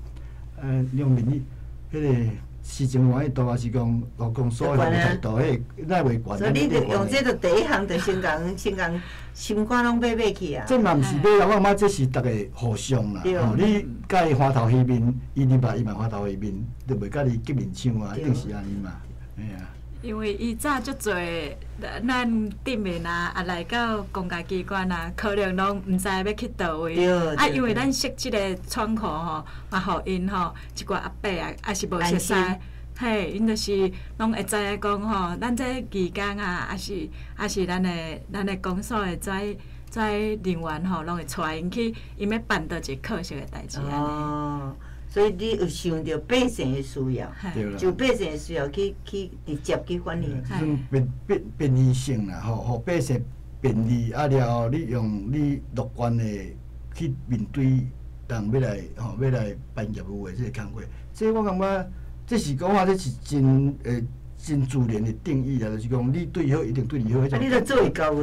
用面你彼个市政满意度，还是讲劳工所的态度，彼个乃袂悬。所以你就用这个第一项，就先共先共心肝拢买买去啊。这嘛毋是买啊，我感觉这是逐家互相啦。吼，你共伊欢头彼面，伊入来伊嘛欢头彼面，就袂共你激面抢啊，一定是按呢嘛。嘿啊。因为以早足济，咱镇民啊，啊来到公家机关啊，可能拢毋知欲去佗位。啊，因为咱设这个窗口吼，嘛予𪜶吼一寡阿伯啊，抑是无熟似，嘿，𪜶就是拢会知影讲吼，咱这义工啊，抑是咱的公所的这人员吼，拢会带𪜶去，𪜶欲办佗一个可惜的代志按呢。哦，所以你有想著百姓的需要，就百姓的需要去直接去反映。这种便利性啦，吼，予百姓便利，啊了后你用你乐观的去面对人欲来吼，欲来办业务的这个工课，这我感觉这是讲话，这是真自然的定义啊，就是讲你对伊好，一定对你好。啊，你著做会到，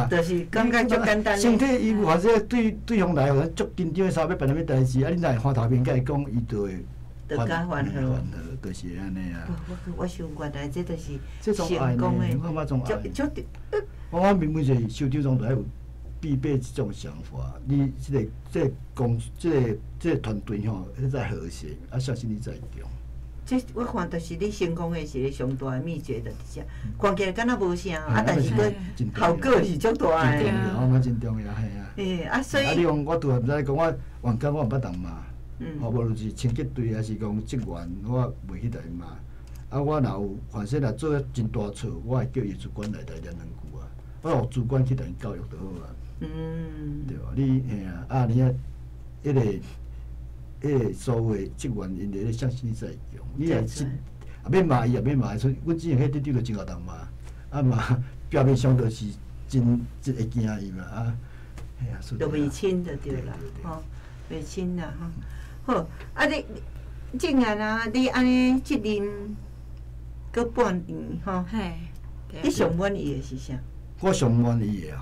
就是感觉足简单。身体伊有或者对对方来，或者足紧张的时候欲办啥物代志，啊，你若会欢头面共伊讲，伊就会就较欢和。欢和，就是按呢啊。我想原来这就是这种爱呢，我感觉种爱。我感觉每一个首长拢都爱有必备这种想法。你这个团队吼，才和谐，啊，相信你才会强。这我看就是你成功的一个上大的秘诀，就是这。看起来敢若无啥，啊，但是阁效果是足大的。我感觉真重要，嘿啊。嘿，啊，所以。啊，你讲我拄仔毋知讲，我员工我毋捌人骂，吼，无论是清洁队抑是讲职员，我袂去共𪜶骂。啊，我若有凡势若做真大错，我会叫伊主管来来念两句啊，我予主管去共𪜶教育就好啊。对无？你嘿啊，啊，你啊，彼个所有的职员，𪜶咧相信你才会强。你若是也欲骂伊，也欲骂，所以阮之前彼镇长就真𠢕人骂，啊嘛表面上就是真真会惊伊嘛，啊，嘿啊，就袂亲就对啦，吼，袂亲啦，吼。好，啊你正然啊，你按呢这任阁半年吼，你上满意的是啥？我上满意的哦，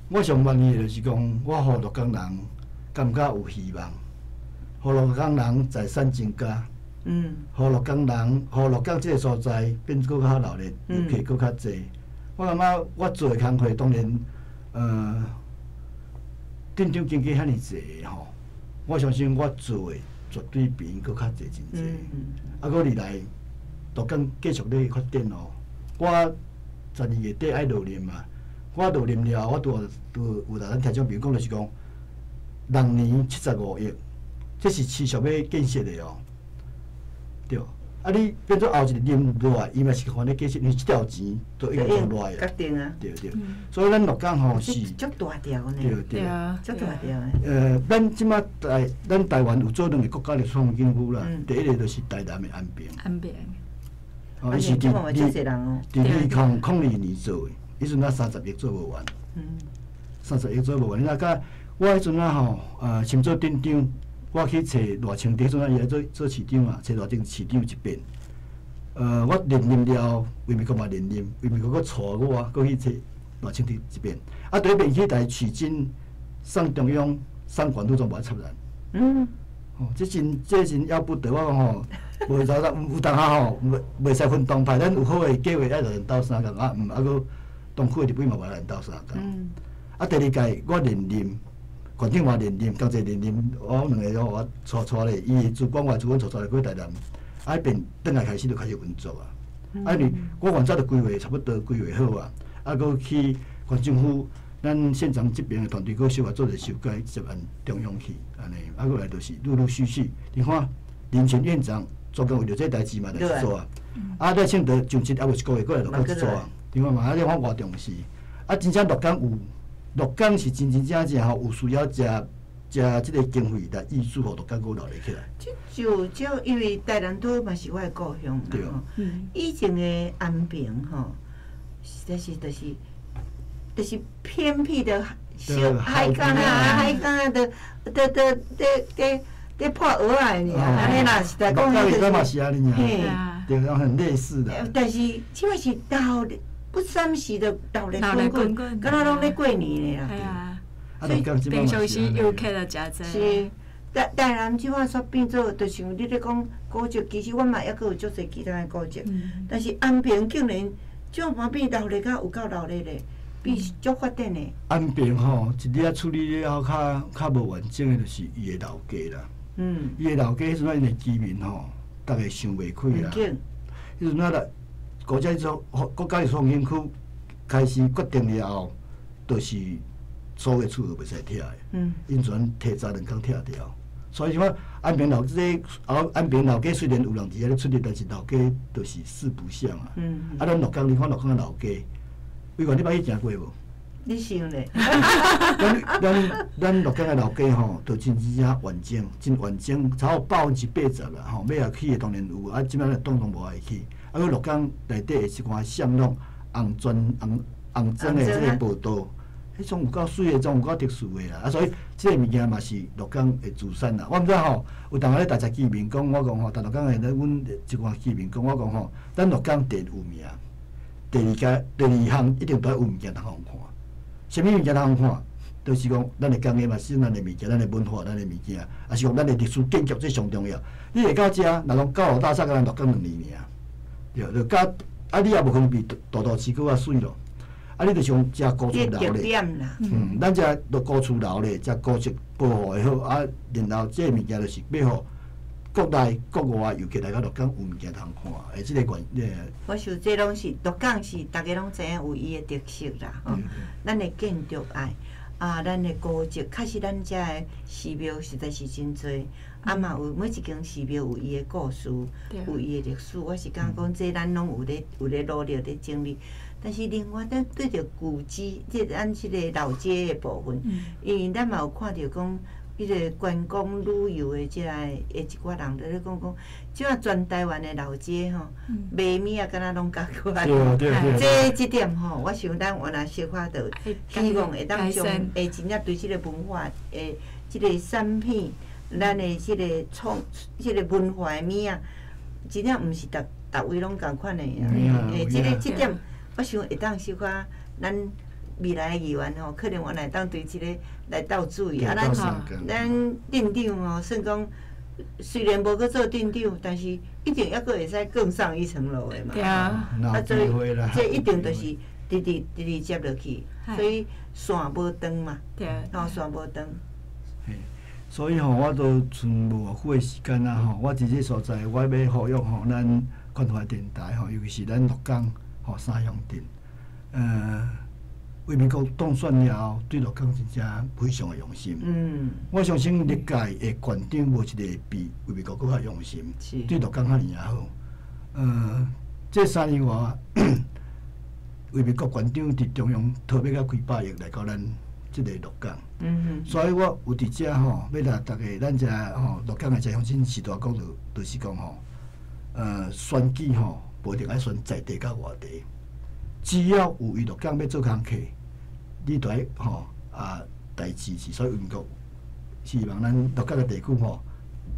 我上满意的就是讲，我予鹿港人感觉有希望，予鹿港人财产增加，予鹿港人，予鹿港这个所在变阁较热闹，游客阁较济。我感觉我做的工课当然，镇长经过遐尔济吼，我相信我做的绝对比𪜶阁较济真济。啊，阁二来，鹿港继续咧发展哦。我12月底爱落任嘛，我落任了后，我拄拄有来咱听众朋友讲，就是讲六年75亿，这是持续欲建设的哦。对，啊，你变做后一个任落来，伊嘛是共款咧建设，因为这条钱都已经落来啊。决定啊。对对，所以咱鹿港吼是足大条呢。对对。足大条的。咱这马台，咱台湾有做两个国家历史风景区啦。第一个就是台南的安平。安平。哦，伊是伫2002年做的，彼阵啊30亿做无完。30亿做无完，你若甲我彼阵啊吼，亲做镇长，我去揣赖清德，彼阵啊伊来做市长啊，揣赖清市长一遍。我连任了后，魏明国嘛连任，魏明国阁带我，阁去揣赖清德一遍。啊，第一遍去台取经，送中央、送县府总无爱插咱。哦，这真了不得，我讲吼，无在有当下吼，袂使分党派，咱有好的计划爱来斗相共啊，毋啊阁东区的立委嘛无爱来斗相共。啊，第二届我连任，县长嘛连任，共济连任，我两个我带咧，伊的主管我的主管带咧过台南，啊，彼边转来开始就开始运作啊。啊，因为我原早就规划差不多规划好啊，啊，阁去县政府，咱县长这边的团队阁小可做一个修改，直接按中央去，按呢，啊，阁来就是陆陆续续，你看林前院长专工为著这代志嘛来做啊，啊，赖清德上职犹无一个月，阁来就阁做啊，你看嘛，啊，你看偌重视，啊，真正鹿港有，鹿港是真真正正吼有需要食食这个经费来挹注，予鹿港阁热闹起来。这就就因为台南岛嘛是我的故乡啦吼，以前的安平吼，实在是就是就是偏僻的小海港啊，海港啊，都都都都都咧破蚵仔的尔，按呢啦，实在讲，嘛是按呢尔，对，很类似的。但是这摆是闹热，不三时的闹热滚滚，敢若拢咧过年咧啦。所以平常时游客就诚济。是，台南这摆煞变做，就像你咧讲古迹，其实阮嘛犹阁有足济其他的古迹，但是安平竟然这摆变闹热甲有够闹热咧，变足发展的。安平吼，一日仔处理了后，较无完整的，就是伊的老街啦。伊的老街彼阵仔因的居民吼，逐个想袂开啦。彼阵仔来国家做国家的创新区开始决定了后，就是所有厝都袂使拆的。𪜶全提早两工拆掉。所以讲安平老街，安平老街虽然有人伫遐咧出入，但是老街就是四不像啊。啊，咱鹿港，你看鹿港的老街，委员你捌去行过无？你想咧？咱鹿港的老街吼，都真正完整，真完整，差不多80%啦吼。尾仔起的当然有，啊，这摆当当无爱去。啊，阁鹿港内底的一寡巷弄、红砖、红红砖的这个步道，彼种有够媠的，种有够特殊的啦。啊，所以这个物件嘛是鹿港的资产啦。我毋知吼，有当下咧大家居民讲，我讲吼，但鹿港的阮一寡居民讲，我讲吼，咱鹿港第一有名，第二家第二项一定都爱有物件通予人看。啥物物件通看？就是讲，咱的工艺嘛是咱的物件，咱的文化，咱的物件，也是讲咱的历史建筑，这上重要。你会到遮，若讲高楼大厦，敢若鹿港两年尔，对，就甲啊，你也无可能比大都市阁较媠咯。啊，你就像遮古厝楼咧，咱遮都古厝楼咧，遮古迹保护会好，啊，然后这个物件就是欲予国内、国外游客来到鹿港有物件通看，会这个原因。我想这拢是鹿港是逐家拢知影有伊的特色啦，吼。咱的建筑爱啊，咱的古迹，确实咱遮的寺庙实在是真济，啊嘛有每一间寺庙有伊的故事，有伊的历史。我是感觉讲这咱拢有咧努力咧整理。但是另外，咱对著旧址，这咱这个老街的部分，因为咱嘛有看著讲。彼个观光旅游的这个的一寡人伫咧讲讲，这摆全台湾的老街吼，卖物仔敢若拢仝款。这这点吼，我想咱原来小可著希望会当将会真正对这个文化的这个产品，咱的这个创这个文化的物仔，真正毋是逐逐位拢仝款的啊。这个这点，我想会当小可咱。未来的议员吼，可能原来当对这个来斗注意啊。咱镇长吼，算讲虽然无去做镇长，但是一定犹阁会使更上一层楼的嘛。对啊。啊，所以这一定就是直直直直接落去，所以线无断嘛。对。吼，线无断。嘿，所以吼，我都賰无偌久的时间啊吼，我伫这所在，我欲呼吁吼，咱关怀电台吼，尤其是咱鹿港吼三乡镇，魏民国当选了后，对鹿港真正非常的用心。我相信历届的县长无一个比魏民国阁较用心，对鹿港遐尔仔好。这3年外，魏民国县长伫中央特别甲几百亿来到咱这个鹿港。所以我有伫遮吼，欲来逐家咱遮吼鹿港的遮乡亲序大讲就是讲吼，选举吼，无一定爱选在地佮外地。只要有为鹿港欲做工课，你就爱吼啊来支持。所以民国希望咱鹿港的地区吼，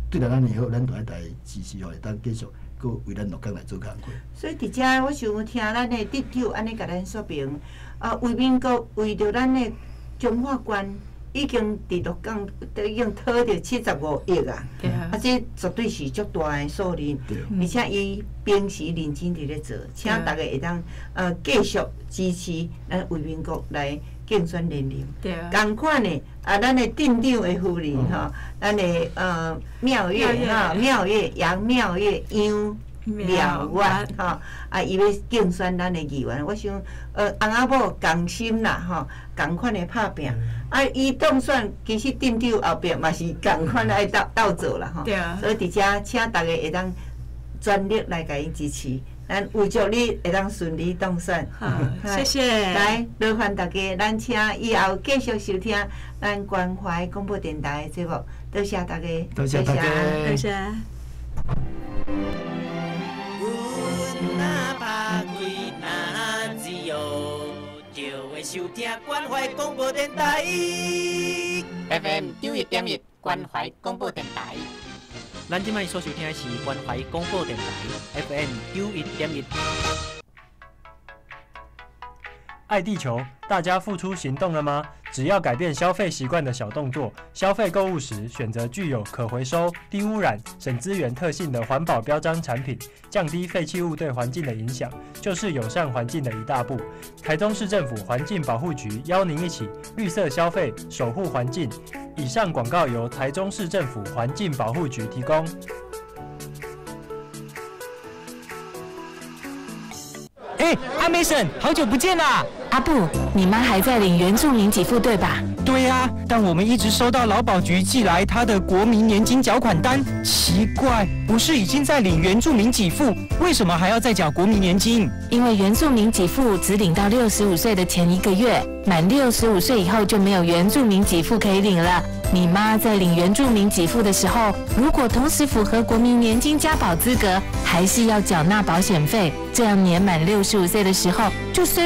对咱尔好，咱就爱来支持，予会当继续阁为咱鹿港来做工课。所以伫遮，我想听咱的镇长按呢共咱说明，啊，魏民国为著咱的彰化县已经伫鹿港都已经讨著75亿啊！啊，这绝对是足大的数字，而且伊平时认真伫咧做，请逐家会当继续支持咱魏民国来竞选连任。仝款的啊，咱的镇长的夫人吼，咱的妙月吼，妙月杨妙月杨妙月吼，啊，伊欲竞选咱的议员，我想翁仔某仝心啦吼，仝款的拍拚。啊，伊当选，其实镇长后壁嘛是仝款爱斗斗做啦吼。所以伫遮请逐家会当全力来共伊支持，咱预祝你会当顺利当选。好，谢谢。来，劳烦大家，咱请以后继续收听咱关怀广播电台的节目。多谢大家，多谢大家，多谢。阮若拍开哪只哟，就会收聽關懷廣播電臺 FM 91.1關懷廣播電臺。咱這擺所收聽的是關懷廣播電臺 FM 91.1。愛地球，大家付出行動了嗎？只要改變消費習慣的小動作，消費購物時選擇具有可回收、低污染、省資源特性的環保標章產品，降低廢棄物對環境的影響，就是友善環境的一大步。台中市政府環境保護局邀您一起綠色消費，守護環境。以上廣告由台中市政府環境保護局提供。欸，阿美嬸，好久不見啦！阿布，你媽還在領原住民給付對吧？對啊，但我們一直收到勞保局寄來她的國民年金繳款單，奇怪，不是已經在領原住民給付，為什麼還要再繳國民年金？因為原住民給付只領到65歲的前一個月，滿65歲以後就沒有原住民給付可以領了。你媽在領原住民給付的時候，如果同時符合國民年金加保資格，還是要繳納保險費，這樣年滿65歲的時候，就雖